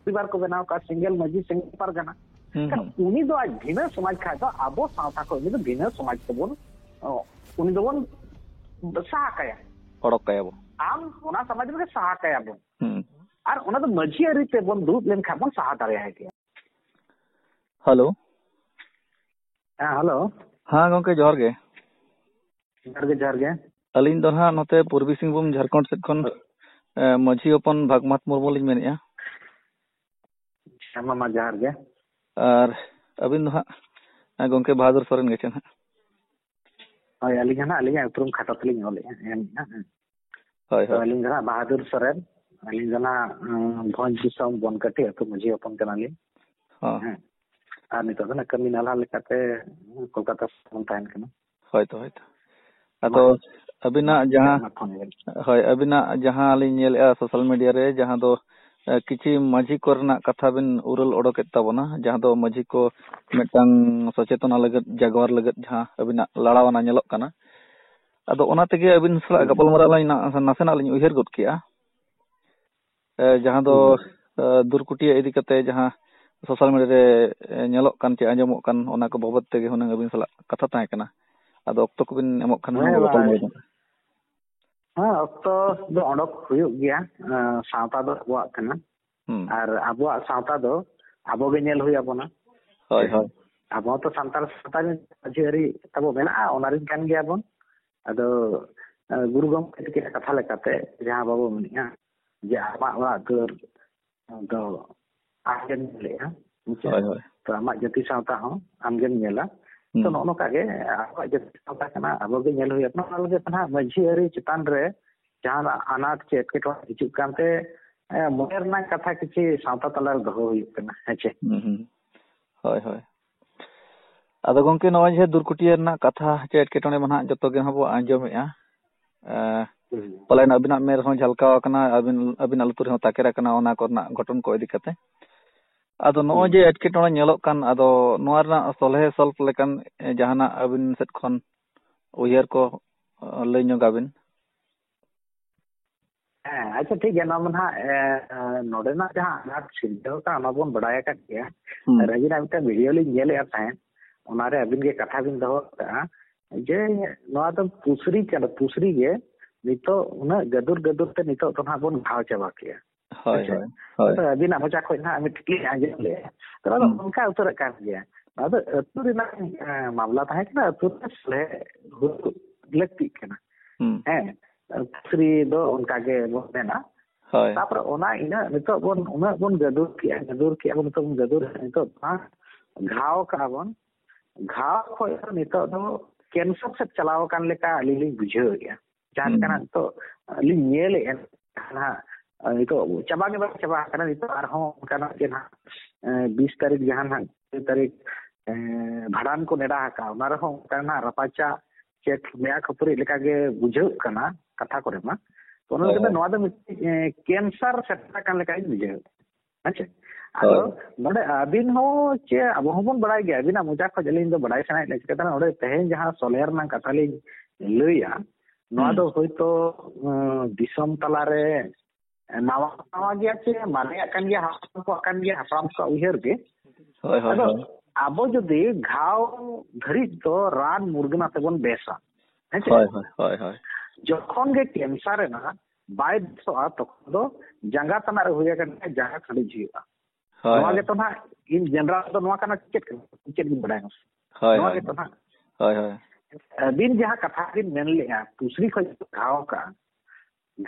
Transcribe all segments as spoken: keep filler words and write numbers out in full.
ᱯᱚᱨᱤᱵᱟᱨ ᱠᱚ ᱵᱮᱱᱟᱣ ᱠᱟᱜᱼᱟ, ᱥᱤᱝᱜᱮᱞ ᱢᱟᱹᱡᱷᱤ, ᱥᱤᱝᱜᱮᱞ ᱯᱟᱨᱜᱟᱱᱟ᱾ ᱦᱩᱸ, ᱮᱱᱠᱷᱟᱱ ᱦᱩᱸ᱾ ᱩᱱᱤ ᱫᱚ ᱟᱡ ᱵᱷᱤᱱᱟᱹ ᱥᱚᱢᱟᱡᱽ ᱠᱷᱟᱡ ᱫᱚ ᱟᱵᱚ ᱥᱟᱶᱛᱟ ᱠᱷᱚᱱ ᱩᱱᱤ ᱫᱚ ᱵᱷᱤᱱᱟᱹ ᱥᱚᱢᱟᱡᱽ ᱛᱮᱵᱚᱱ, ᱚ, ᱩᱱᱤ ᱫᱚᱵᱚᱱ ᱥᱟᱦᱟ ᱠᱟᱭᱟ᱾ ᱚᱰᱚᱠ ᱠᱟᱭᱟ ᱵᱚᱱ᱾ ᱟᱢ ᱚᱱᱟ ᱥᱚᱢᱟᱡᱽ ᱨᱮᱜᱮ ᱥᱟᱦᱟ ᱠᱟᱭᱟ ᱵᱚᱱ᱾ ᱦᱩᱸ᱾ ᱟᱨ ᱚᱱᱟ ᱫᱚ ᱢᱟᱹᱡᱷᱤ ᱟᱹᱨᱤ ᱛᱮᱵᱚᱱ ᱫᱩᱲᱩᱵ ᱞᱮᱱᱠᱷᱟᱱ ᱵᱚᱱ ᱥᱟᱦᱟ ᱫᱟᱲᱮᱭᱟᱭ ᱜᱮᱭᱟ᱾ ᱦᱮᱞᱳ᱾ ᱦᱮᱸ, ᱦᱮᱞᱳ᱾ ᱦᱮᱸ, ᱜᱚᱝᱠᱮ, ᱡᱚᱦᱟᱨ ᱜᱮ᱾ ᱡᱚᱦᱟᱨ ᱜᱮ, ᱡᱚᱦᱟᱨ ᱜᱮ᱾ ᱟᱹᱞᱤᱧ ᱫᱚ ᱱᱟᱦᱟᱜ ᱱᱚᱛᱮ ᱯᱩᱨᱵᱤ ᱥᱤᱝᱵᱷᱩᱢ, ᱡᱷᱟᱲᱠᱷᱚᱸᱰ ᱥᱮᱫ ᱠᱷᱚᱱ, ᱦᱳᱭ᱾ ᱮ, ᱢᱟᱹᱡᱷᱤ ᱦᱚᱯᱚᱱ ᱵᱷᱟᱜᱽᱢᱟᱛ ᱢᱩᱨᱢᱩ ᱞᱤᱧ ᱢᱮᱱᱮᱫᱼᱟ᱾ ᱦᱮᱸ, ᱢᱟ, ᱢᱟ, ᱡᱚᱦᱟᱨ ᱜᱮ᱾ ᱟᱨ ᱟᱹᱵᱤᱱ ᱫᱚ ᱦᱟᱸᱜ, ᱮ, ᱜᱚᱝᱠᱮ ᱵᱟᱦᱟᱫᱩᱨ ᱥᱚᱨᱮᱱ ᱜᱮ ᱪᱮ ᱱᱟᱦᱟᱜ? ᱦᱳᱭ, ᱟᱹᱞᱤᱧ ᱦᱚᱸ ᱱᱟᱦᱟᱜ ᱟᱹᱞᱤᱧᱟᱜ ᱩᱯᱨᱩᱢ ᱠᱷᱟᱴᱚ ᱛᱮᱞᱤᱧ ᱚᱞᱮᱫᱼᱟ, ᱮᱢᱮᱫᱼᱟ, ᱦᱮᱸ᱾ ᱦᱳᱭ, ᱛᱚ, ᱦᱳᱭ᱾ ᱟᱹᱞᱤᱧ ᱫᱚ ᱱᱟᱦᱟᱜ ᱵᱟᱦᱟᱫᱩᱨ ᱥᱚᱨᱮᱱ, ᱟᱹᱞᱤᱧ ᱫᱚ ᱱᱟᱦᱟᱜ, ᱩᱸ, ᱵᱷᱚᱸᱡᱽ ᱫᱤᱥᱚᱢ ᱵᱚᱱᱠᱟᱹᱴᱤ ᱟᱹᱛᱩ ᱢᱟᱹᱡᱷᱤ ᱦᱚᱯᱚᱱ ᱠᱟᱱᱟᱞᱤᱧ᱾ ᱦᱚᱸ᱾ ᱦᱮᱸ᱾ ᱟᱨ ᱱᱤᱛᱚᱜ ᱫᱚ ᱱᱟᱦᱟᱜ ᱠᱟᱹᱢᱤ ᱱᱟᱞᱦᱟ ᱞᱮᱠᱟᱛᱮ ᱠᱳᱞᱠᱟᱛᱟ ᱥᱮᱫ ᱵᱚᱱ ᱛᱟᱦᱮᱱ ᱠᱟᱱᱟ᱾ ᱦᱳᱭ ᱛᱚ, ᱦᱳᱭ ᱛᱚ᱾ ᱟᱫᱚ ᱢᱟ, ᱟᱹᱵᱤᱱᱟᱜ ᱢᱟ, ᱡᱟᱦᱟᱸ, ᱢᱟ, ᱯᱷᱳᱱ ᱵᱮᱱ᱾ ᱦᱳᱭ, ᱟᱹᱵᱤᱱᱟᱜ ᱡᱟᱦᱟᱸ ᱞᱤᱧ ᱧᱮᱞᱮᱫᱼᱟ social media ᱨᱮ, ᱡᱟᱦᱟᱸ ᱫᱚ, ᱮ, ᱠᱤᱪᱷᱤ ᱢᱟᱹᱡᱷᱤ ᱠᱚᱨᱮᱱᱟᱜ ᱠᱟᱛᱷᱟ ᱵᱤᱱ ᱩᱨᱟᱹᱞ ᱚᱰᱚᱠᱮᱫ ᱛᱟᱵᱚᱱᱟ, ᱡᱟᱦᱟᱸ ᱫᱚ ᱢᱟᱹᱡᱷᱤ ᱠᱚ ᱢᱤᱫᱴᱟᱝ ᱥᱚᱪᱮᱛᱚᱱᱟ ᱞᱟᱹᱜᱤᱫ, ᱡᱟᱜᱣᱟᱨ ᱞᱟᱹᱜᱤᱫ ᱡᱟᱦᱟᱸ ᱟᱹᱵᱤᱱᱟᱜ ᱞᱟᱲᱟᱣᱟᱱᱟ ᱧᱮᱞᱚᱜ ᱠᱟᱱᱟ᱾ ᱟᱫᱚ ᱚᱱᱟ ᱛᱮᱜᱮ ᱟᱹᱵᱤᱱ ᱥᱟᱞᱟᱜ ᱦᱩᱸ᱾ ᱜᱟᱯᱟᱞᱢᱟᱨᱟᱣ ᱞᱤᱧ ᱱᱟ-, ᱱᱟᱥᱮᱱᱟᱜ ᱞᱤᱧ ᱩᱭᱦᱟᱹᱨ ᱜᱚᱫ ᱠᱮᱜᱼᱟ᱾ ᱮ, ᱡᱟᱦᱟᱸ ᱫᱚ, ᱦᱩᱸ᱾ ᱮ, ᱫᱩᱨᱠᱩᱴᱤᱭᱟᱹ ᱤᱫᱤ ᱠᱟᱛᱮ ᱡᱟᱦᱟᱸ social media ᱨᱮ, ᱮ, ᱧᱮᱞᱚᱜ ᱠᱟᱱ ᱪᱮ ᱟᱸᱡᱚᱢᱚᱜ ᱠᱟᱱ, ᱚᱱᱟ ᱠᱚ ᱵᱟᱵᱚᱫ ᱛᱮᱜᱮ ᱦᱩᱱᱟᱹᱝ ᱟᱹᱵᱤᱱ ᱥᱟᱞᱟᱜ ᱠᱟᱛᱷᱟ ᱛᱟᱦᱮᱸ ᱠᱟᱱᱟ᱾ ᱟᱫᱚ ᱚᱠᱛᱚ ᱠᱚᱵᱤᱱ ᱮᱢᱚᱜ ᱠᱷᱟᱱ ᱦᱩᱱᱟᱹᱝ ᱦᱮᱸ, ᱜᱟᱯᱟᱞ ᱵᱟᱭ᱾ ᱢᱟᱨᱟᱣ ᱧᱚᱜᱼᱟ᱾ ᱦᱮᱸ, ᱚᱠᱛᱚ ᱫᱚ ᱚᱰᱚᱠ ᱦᱩᱭᱩᱜ ᱜᱮᱭᱟ᱾ ᱮ, ᱥᱟᱶᱛᱟ ᱫᱚ ᱟᱵᱚᱣᱟᱜ ᱠᱟᱱᱟ᱾ ᱦᱩᱸ᱾ ᱟᱨ ᱟᱵᱚᱣᱟᱜ ᱥᱟᱶᱛᱟ ᱫᱚ ᱟᱵᱚ ᱜᱮ ᱧᱮᱞ ᱦᱩᱭ ᱟᱵᱚᱱᱟ᱾ ᱦᱳᱭ, ᱦᱳᱭ᱾ ᱟᱵᱚ ᱦᱚᱸᱛᱚ ᱥᱟᱱᱛᱟᱲ ᱥᱟᱶᱛᱟ ᱨᱮ ᱢᱟᱹᱡᱷᱤ ᱟᱹᱨᱤ ᱛᱟᱵᱚ ᱢᱮᱱᱟᱜᱼᱟ, ᱚᱱᱟ ᱨᱤᱱ ᱠᱟᱱ ᱜᱮᱭᱟ ᱵᱚᱱ᱾ ᱟᱫᱚ, ᱮ, ᱜᱩᱨᱩ ᱜᱚᱢᱠᱮ ᱛᱟᱹᱠᱤᱱᱟᱜ ᱠᱟᱛᱷᱟ ᱞᱮᱠᱟᱛᱮ ᱡᱟᱦᱟᱸ ᱵᱟᱵᱚ ᱢᱮᱱᱮᱜᱼᱟ ᱡᱮ ᱟᱢᱟᱜ ᱚᱲᱟᱜ ᱫᱩᱣᱟᱹᱨ ᱫᱚ ᱟᱢᱜᱮᱢ ᱧᱮᱞᱮᱜᱼᱟ, ᱦᱮᱸ ᱥᱮ? ᱦᱳᱭ, ᱦᱳᱭ᱾ ᱛᱚ ᱟᱢᱟᱜ ᱡᱟᱹᱛᱤ ᱥᱟᱶᱛᱟ ᱦᱚᱸ ᱟᱢᱜᱮᱢ ᱧᱮᱞᱟ᱾ ᱛᱚ ᱦᱩᱸ᱾ ᱱᱚᱜᱼᱚ ᱱᱚᱝᱠᱟ ᱜᱮ ᱟᱵᱚᱣᱟᱜ ᱡᱟᱹᱛᱤ ᱥᱟᱶᱛᱟ ᱠᱟᱱᱟ, ᱟᱵᱚ ᱜᱮ ᱧᱮᱞ ᱦᱩᱭ ᱟᱵᱚᱱᱟ᱾ ᱚᱱᱟ ᱞᱟᱹᱜᱤᱫ ᱛᱮ ᱱᱟᱦᱟᱜ ᱢᱟᱹᱡᱷᱤ ᱟᱹᱨᱤ ᱪᱮᱛᱟᱱ ᱨᱮ ᱡᱟᱦᱟᱱᱟᱜ ᱟᱱᱟᱴ ᱪᱮ ᱮᱴᱠᱮᱴᱚᱬᱮ ᱦᱤᱡᱩᱜ ᱠᱟᱱᱛᱮ, ᱮ, ᱢᱚᱱᱮ ᱨᱮᱱᱟᱜ ᱠᱟᱛᱷᱟ ᱠᱤᱪᱷᱤ ᱥᱟᱶᱛᱟ ᱛᱟᱞᱟᱨᱮ ᱫᱚᱦᱚ ᱦᱩᱭᱩᱜ ᱠᱟᱱᱟ, ᱦᱮᱸ ᱪᱮ? ᱦᱩᱸ, ᱦᱩᱸ᱾ ᱦᱳᱭ, ᱦᱳᱭ᱾ ᱟᱫᱚ ᱜᱚᱝᱠᱮ, ᱱᱚᱜᱼᱚᱭ ᱡᱮ ᱫᱩᱨᱠᱩᱴᱤᱭᱟᱹ ᱨᱮᱱᱟᱜ ᱠᱟᱛᱷᱟ ᱪᱮ ᱮᱴᱠᱮᱴᱚᱬᱮ ᱢᱟ ᱱᱟᱦᱟᱜ ᱡᱚᱛᱚ ᱜᱮ ᱦᱟᱸᱜ ᱵᱚ ᱟᱸᱡᱚᱢᱮᱜᱼᱟ᱾ ᱮ, ᱦᱩᱸ᱾ ᱯᱟᱞᱮᱱ ᱟᱹᱵᱤᱱᱟᱜ ᱢᱮᱫ ᱨᱮᱦᱚᱸ ᱡᱷᱟᱞᱠᱟᱣ ᱟᱠᱟᱱᱟ, ᱟᱹᱵᱤᱱ, ᱟᱹᱵᱤᱱᱟᱜ ᱞᱩᱛᱩᱨ ᱨᱮᱦᱚᱸ ᱛᱟᱠᱮᱨ ᱟᱠᱟᱱᱟ ᱚᱱᱟ ᱠᱚᱨᱮᱱᱟᱜ ᱜᱷᱚᱴᱚᱱ ᱠᱚ ᱤᱫᱤ ᱠᱟᱛᱮ᱾ ᱟᱫᱚ ᱱᱚᱜᱼᱚᱭ ᱦᱩᱸ᱾ ᱡᱮ ᱮᱴᱠᱮᱴᱚᱬᱮ ᱧᱮᱞᱚᱜ ᱠᱟᱱ, ᱟᱫᱚ ᱱᱚᱣᱟ ᱨᱮᱱᱟᱜ ᱥᱚᱞᱦᱮ solve ᱞᱮᱠᱟᱱ, ᱮ, ᱡᱟᱦᱟᱱᱟᱜ ᱟᱹᱵᱤᱱ ᱥᱮᱫ ᱠᱷᱚᱱ ᱩᱭᱦᱟᱹᱨ ᱠᱚ, ᱮ, ᱞᱟᱹᱭ ᱧᱚᱜᱟᱵᱤᱱ᱾ ᱦᱮᱸ, ᱟᱪᱪᱷᱟ, ᱴᱷᱤᱠ ᱜᱮᱭᱟ᱾ ᱱᱚᱣᱟ ᱢᱟ ᱱᱟᱦᱟᱜ, ᱮ, ᱱᱚᱰᱮᱱᱟᱜ ᱡᱟᱦᱟᱸ ᱟᱱᱟᱴ ᱥᱤᱨᱡᱟᱹᱣ ᱟᱠᱟᱱᱟ, ᱚᱱᱟ ᱵᱚᱱ ᱵᱟᱲᱟᱭ ᱟᱠᱟᱫ ᱜᱮᱭᱟ᱾ ᱦᱩᱸ᱾ ᱟᱨ ᱟᱹᱵᱤᱱᱟᱜ ᱢᱤᱫᱴᱟᱝ ᱵᱷᱤᱰᱤᱭᱳ ᱞᱤᱧ ᱧᱮᱞᱮᱫᱼᱟ ᱛᱟᱦᱮᱸᱫ, ᱚᱱᱟᱨᱮ ᱟᱹᱵᱤᱱ ᱜᱮ ᱠᱟᱛᱷᱟ ᱵᱤᱱ ᱫᱚᱦᱚ ᱟᱠᱟᱫᱼᱟ ᱡᱮ ᱱᱚᱣᱟ ᱫᱚ ᱯᱩᱥᱨᱤ ᱠᱟᱱᱟ, ᱯᱩᱥᱨᱤ ᱜᱮ ᱱᱤᱛᱚᱜ ᱩᱱᱟᱹᱜ ᱜᱟᱹᱫᱩᱨ ᱜᱟᱹᱫᱩᱨ ᱛᱮ ᱱᱤᱛᱚᱜ ᱫᱚ ᱱᱟᱦᱟᱜ ᱵᱚᱱ ᱜᱷᱟᱣ ᱪᱟᱵᱟ ᱠᱮᱜᱼᱟ᱾ ᱦᱳᱭ, ᱦᱮᱸᱥᱮ? ᱦᱳᱭ, ᱦᱳᱭ᱾ ᱟᱫᱚ ᱟᱹᱵᱤᱱᱟᱜ ᱢᱚᱪᱟ ᱠᱷᱚᱱ ᱱᱟᱦᱟᱜ ᱢᱤᱫᱴᱤᱡ ᱞᱤᱧ ᱟᱸᱡᱚᱢ ᱞᱮᱜᱼᱟ᱾ ᱛᱚ, ᱱᱚᱣᱟ ᱫᱚ ᱦᱩᱸ᱾ ᱚᱱᱠᱟ ᱩᱛᱟᱹᱨᱚᱜ ᱠᱟᱱ ᱜᱮᱭᱟ᱾ ᱱᱚᱣᱟ ᱫᱚ ᱟᱹᱛᱩ ᱨᱮᱱᱟᱜ, ᱮ, ᱢᱟᱢᱞᱟ ᱛᱟᱦᱮᱸ ᱠᱟᱱᱟ, ᱟᱹᱛᱩ ᱨᱮ ᱥᱚᱞᱦᱮ ᱦᱩᱭᱩᱜ ᱞᱟᱹᱠᱛᱤᱜ ᱠᱟᱱᱟ᱾ ᱦᱩᱸ᱾ ᱦᱮᱸ, ᱯᱩᱥᱨᱤ ᱫᱚ ᱚᱱᱠᱟ ᱜᱮ ᱵᱚᱱ ᱢᱮᱱᱟ᱾ ᱦᱳᱭ᱾ ᱛᱟᱯᱚᱨᱮ ᱚᱱᱟ ᱤᱱᱟᱹᱜ ᱱᱤᱛᱚᱜ ᱵᱚᱱ, ᱩᱱᱟᱹᱜ ᱵᱚᱱ ᱜᱟᱹᱫᱩᱨ ᱠᱮᱜᱼᱟ, ᱜᱟᱹᱫᱩᱨ ᱠᱮᱜᱼᱟ ᱵᱚᱱ, ᱱᱤᱛᱚᱜ ᱵᱚᱱ ᱜᱟᱹᱫᱩᱨ, ᱱᱤᱛᱚᱜ ᱫᱚ ᱦᱟᱸᱜ ᱜᱷᱟᱣ ᱠᱟᱜᱼᱟ ᱵᱚᱱ᱾ ᱜᱷᱟᱣ ᱠᱷᱚᱡ ᱫᱚ ᱱᱤᱛᱚᱜ ᱫᱚ ᱠᱮᱱᱥᱟᱨ ᱥᱮᱫ ᱪᱟᱞᱟᱣ ᱟᱠᱟᱱ ᱞᱮᱠᱟ ᱟᱹᱞᱤᱧ ᱞᱤᱧ ᱵᱩᱡᱷᱟᱹᱣᱮᱫᱼᱟ᱾ ᱡᱟᱦᱟᱸ ᱦᱩᱸ᱾ ᱞᱮᱠᱟᱱᱟᱜ ᱱᱤᱛᱚᱜ ᱞᱤᱧ ᱧᱮᱞᱮᱫᱼᱟ, ᱱᱟᱦᱟᱜ ᱱᱤᱛᱚᱜ ᱪᱟᱵᱟ ᱜᱮ ᱵᱟᱝ ᱪᱟᱵᱟ ᱟᱠᱟᱱᱟ᱾ ᱱᱤᱛᱚᱜ ᱟᱨᱦᱚᱸ ᱚᱱᱠᱟᱱᱟᱜ ᱜᱮ ᱱᱟᱦᱟᱜ, ᱮ, ᱵᱤᱥ ᱛᱟᱹᱨᱤᱠᱷ ᱡᱟᱦᱟᱸ ᱱᱟᱦᱟᱜ ᱠᱩᱲᱤ ᱛᱟᱹᱨᱤᱠᱷ, ᱮ, ᱵᱷᱟᱸᱰᱟᱱ ᱠᱚ ᱱᱮᱰᱟ ᱟᱠᱟᱫᱼᱟ, ᱚᱱᱟ ᱨᱮᱦᱚᱸ ᱚᱱᱠᱟ ᱱᱟᱦᱟᱜ ᱨᱟᱯᱟᱪᱟᱜ ᱪᱮ ᱢᱮᱭᱟ ᱠᱷᱟᱹᱯᱟᱹᱨᱤ ᱞᱮᱠᱟ ᱜᱮ ᱵᱩᱡᱷᱟᱹᱜ ᱠᱟᱱᱟ ᱠᱟᱛᱷᱟ ᱠᱚᱨᱮ ᱢᱟ᱾ ᱛᱚ, ᱚᱱᱟ ᱦᱳᱭ, ᱞᱮᱠᱟᱛᱮ ᱦᱳᱭ᱾ ᱱᱚᱣᱟ ᱫᱚ ᱢᱤᱫᱴᱤᱡ, ᱮ, ᱠᱮᱱᱥᱟᱨ ᱥᱮᱴᱮᱨ ᱟᱠᱟᱱ ᱞᱮᱠᱟᱧ ᱵᱩᱡᱷᱟᱹᱣ᱾ ᱟᱪᱪᱷᱟ, ᱟᱫᱚ ᱦᱳᱭ᱾ ᱱᱚᱰᱮ ᱟᱹᱵᱤᱱ ᱦᱚᱸ ᱪᱮ ᱟᱵᱚ ᱦᱚᱸᱵᱚᱱ ᱵᱟᱲᱟᱭ ᱜᱮᱭᱟ, ᱟᱹᱵᱤᱱᱟᱜ ᱢᱚᱪᱟ ᱠᱷᱚᱱ ᱟᱹᱞᱤᱧ ᱫᱚ ᱵᱟᱲᱟᱭ ᱥᱟᱱᱟᱭᱮᱫ ᱞᱤᱧᱟ, ᱪᱤᱠᱟᱹᱛᱮ ᱱᱚᱰᱮ ᱛᱮᱦᱮᱧ ᱡᱟᱦᱟᱸ ᱥᱚᱞᱦᱮ ᱨᱮᱱᱟᱜ ᱠᱟᱛᱷᱟ ᱞᱤᱧ ᱞᱟᱹᱭᱟ, ᱱᱚᱣᱟ ᱦᱩᱸ᱾ ᱫᱚ ᱦᱳᱭᱛᱳ, ᱩᱸ, ᱫᱤᱥᱚᱢ ᱛᱟᱞᱟᱨᱮ ᱱᱟᱣᱟ, ᱱᱟᱣᱟ ᱜᱮᱭᱟ ᱪᱮ ᱢᱟᱨᱮᱭᱟᱜ ᱠᱟᱱ ᱜᱮᱭᱟ, ᱦᱟᱯᱲᱟᱢ ᱠᱚᱣᱟᱜ ᱠᱟᱱ ᱜᱮᱭᱟ, ᱦᱟᱯᱲᱟᱢ ᱠᱚᱣᱟᱜ ᱩᱭᱦᱟᱹᱨ ᱜᱮ᱾ ᱦᱳᱭ, ᱦᱳᱭ, ᱟᱫᱚ ᱦᱳᱭ᱾ ᱟᱵᱚ ᱡᱩᱫᱤ ᱜᱷᱟᱣ ᱫᱷᱟᱹᱨᱤᱡ ᱫᱚ ᱨᱟᱱ ᱢᱩᱨᱜᱟᱹᱱ ᱟᱛᱮ ᱵᱚᱱ ᱵᱮᱥᱟ, ᱦᱮᱸ ᱪᱮ? ᱦᱳᱭ, ᱦᱳᱭ, ᱦᱳᱭ, ᱦᱳᱭ᱾ ᱡᱚᱠᱷᱚᱱ ᱜᱮ ᱠᱮᱱᱥᱟᱨ ᱨᱮᱱᱟᱜ ᱵᱟᱭ ᱵᱮᱥᱚᱜᱼᱟ, ᱛᱚᱠᱷᱚᱱ ᱫᱚ ᱡᱟᱸᱜᱟ ᱛᱟᱱᱟᱜ ᱨᱮ ᱦᱩᱭ ᱟᱠᱟᱱ ᱠᱷᱟᱱ ᱡᱟᱸᱜᱟ ᱠᱷᱟᱹᱲᱤᱡ ᱦᱩᱭᱩᱜᱼᱟ᱾ ᱦᱳᱭ, ᱱᱚᱣᱟ ᱦᱳᱭ᱾ ᱜᱮᱛᱚ ᱱᱟᱦᱟᱜ ᱤᱧ ᱡᱮᱱᱟᱨᱟᱞ ᱫᱚ ᱱᱚᱣᱟ ᱠᱟᱱᱟ, ᱪᱮᱫ ᱠᱟᱱᱟ? ᱪᱮᱫ ᱵᱤᱱ ᱵᱟᱲᱟᱭᱟ ᱢᱟᱥᱮ? ᱦᱳᱭ, ᱱᱚᱣᱟ ᱦᱳᱭ, ᱜᱮᱛᱚ ᱦᱳᱭ᱾ ᱱᱟᱦᱟᱜ᱾ ᱦᱳᱭ, ᱦᱳᱭ᱾ ᱟᱹᱵᱤᱱ ᱡᱟᱦᱟᱸ ᱠᱟᱛᱷᱟ ᱵᱤᱱ ᱢᱮᱱ ᱞᱮᱜᱼᱟ, ᱯᱩᱥᱨᱤ ᱠᱷᱚᱡ ᱜᱷᱟᱣ ᱠᱟᱜᱼᱟ,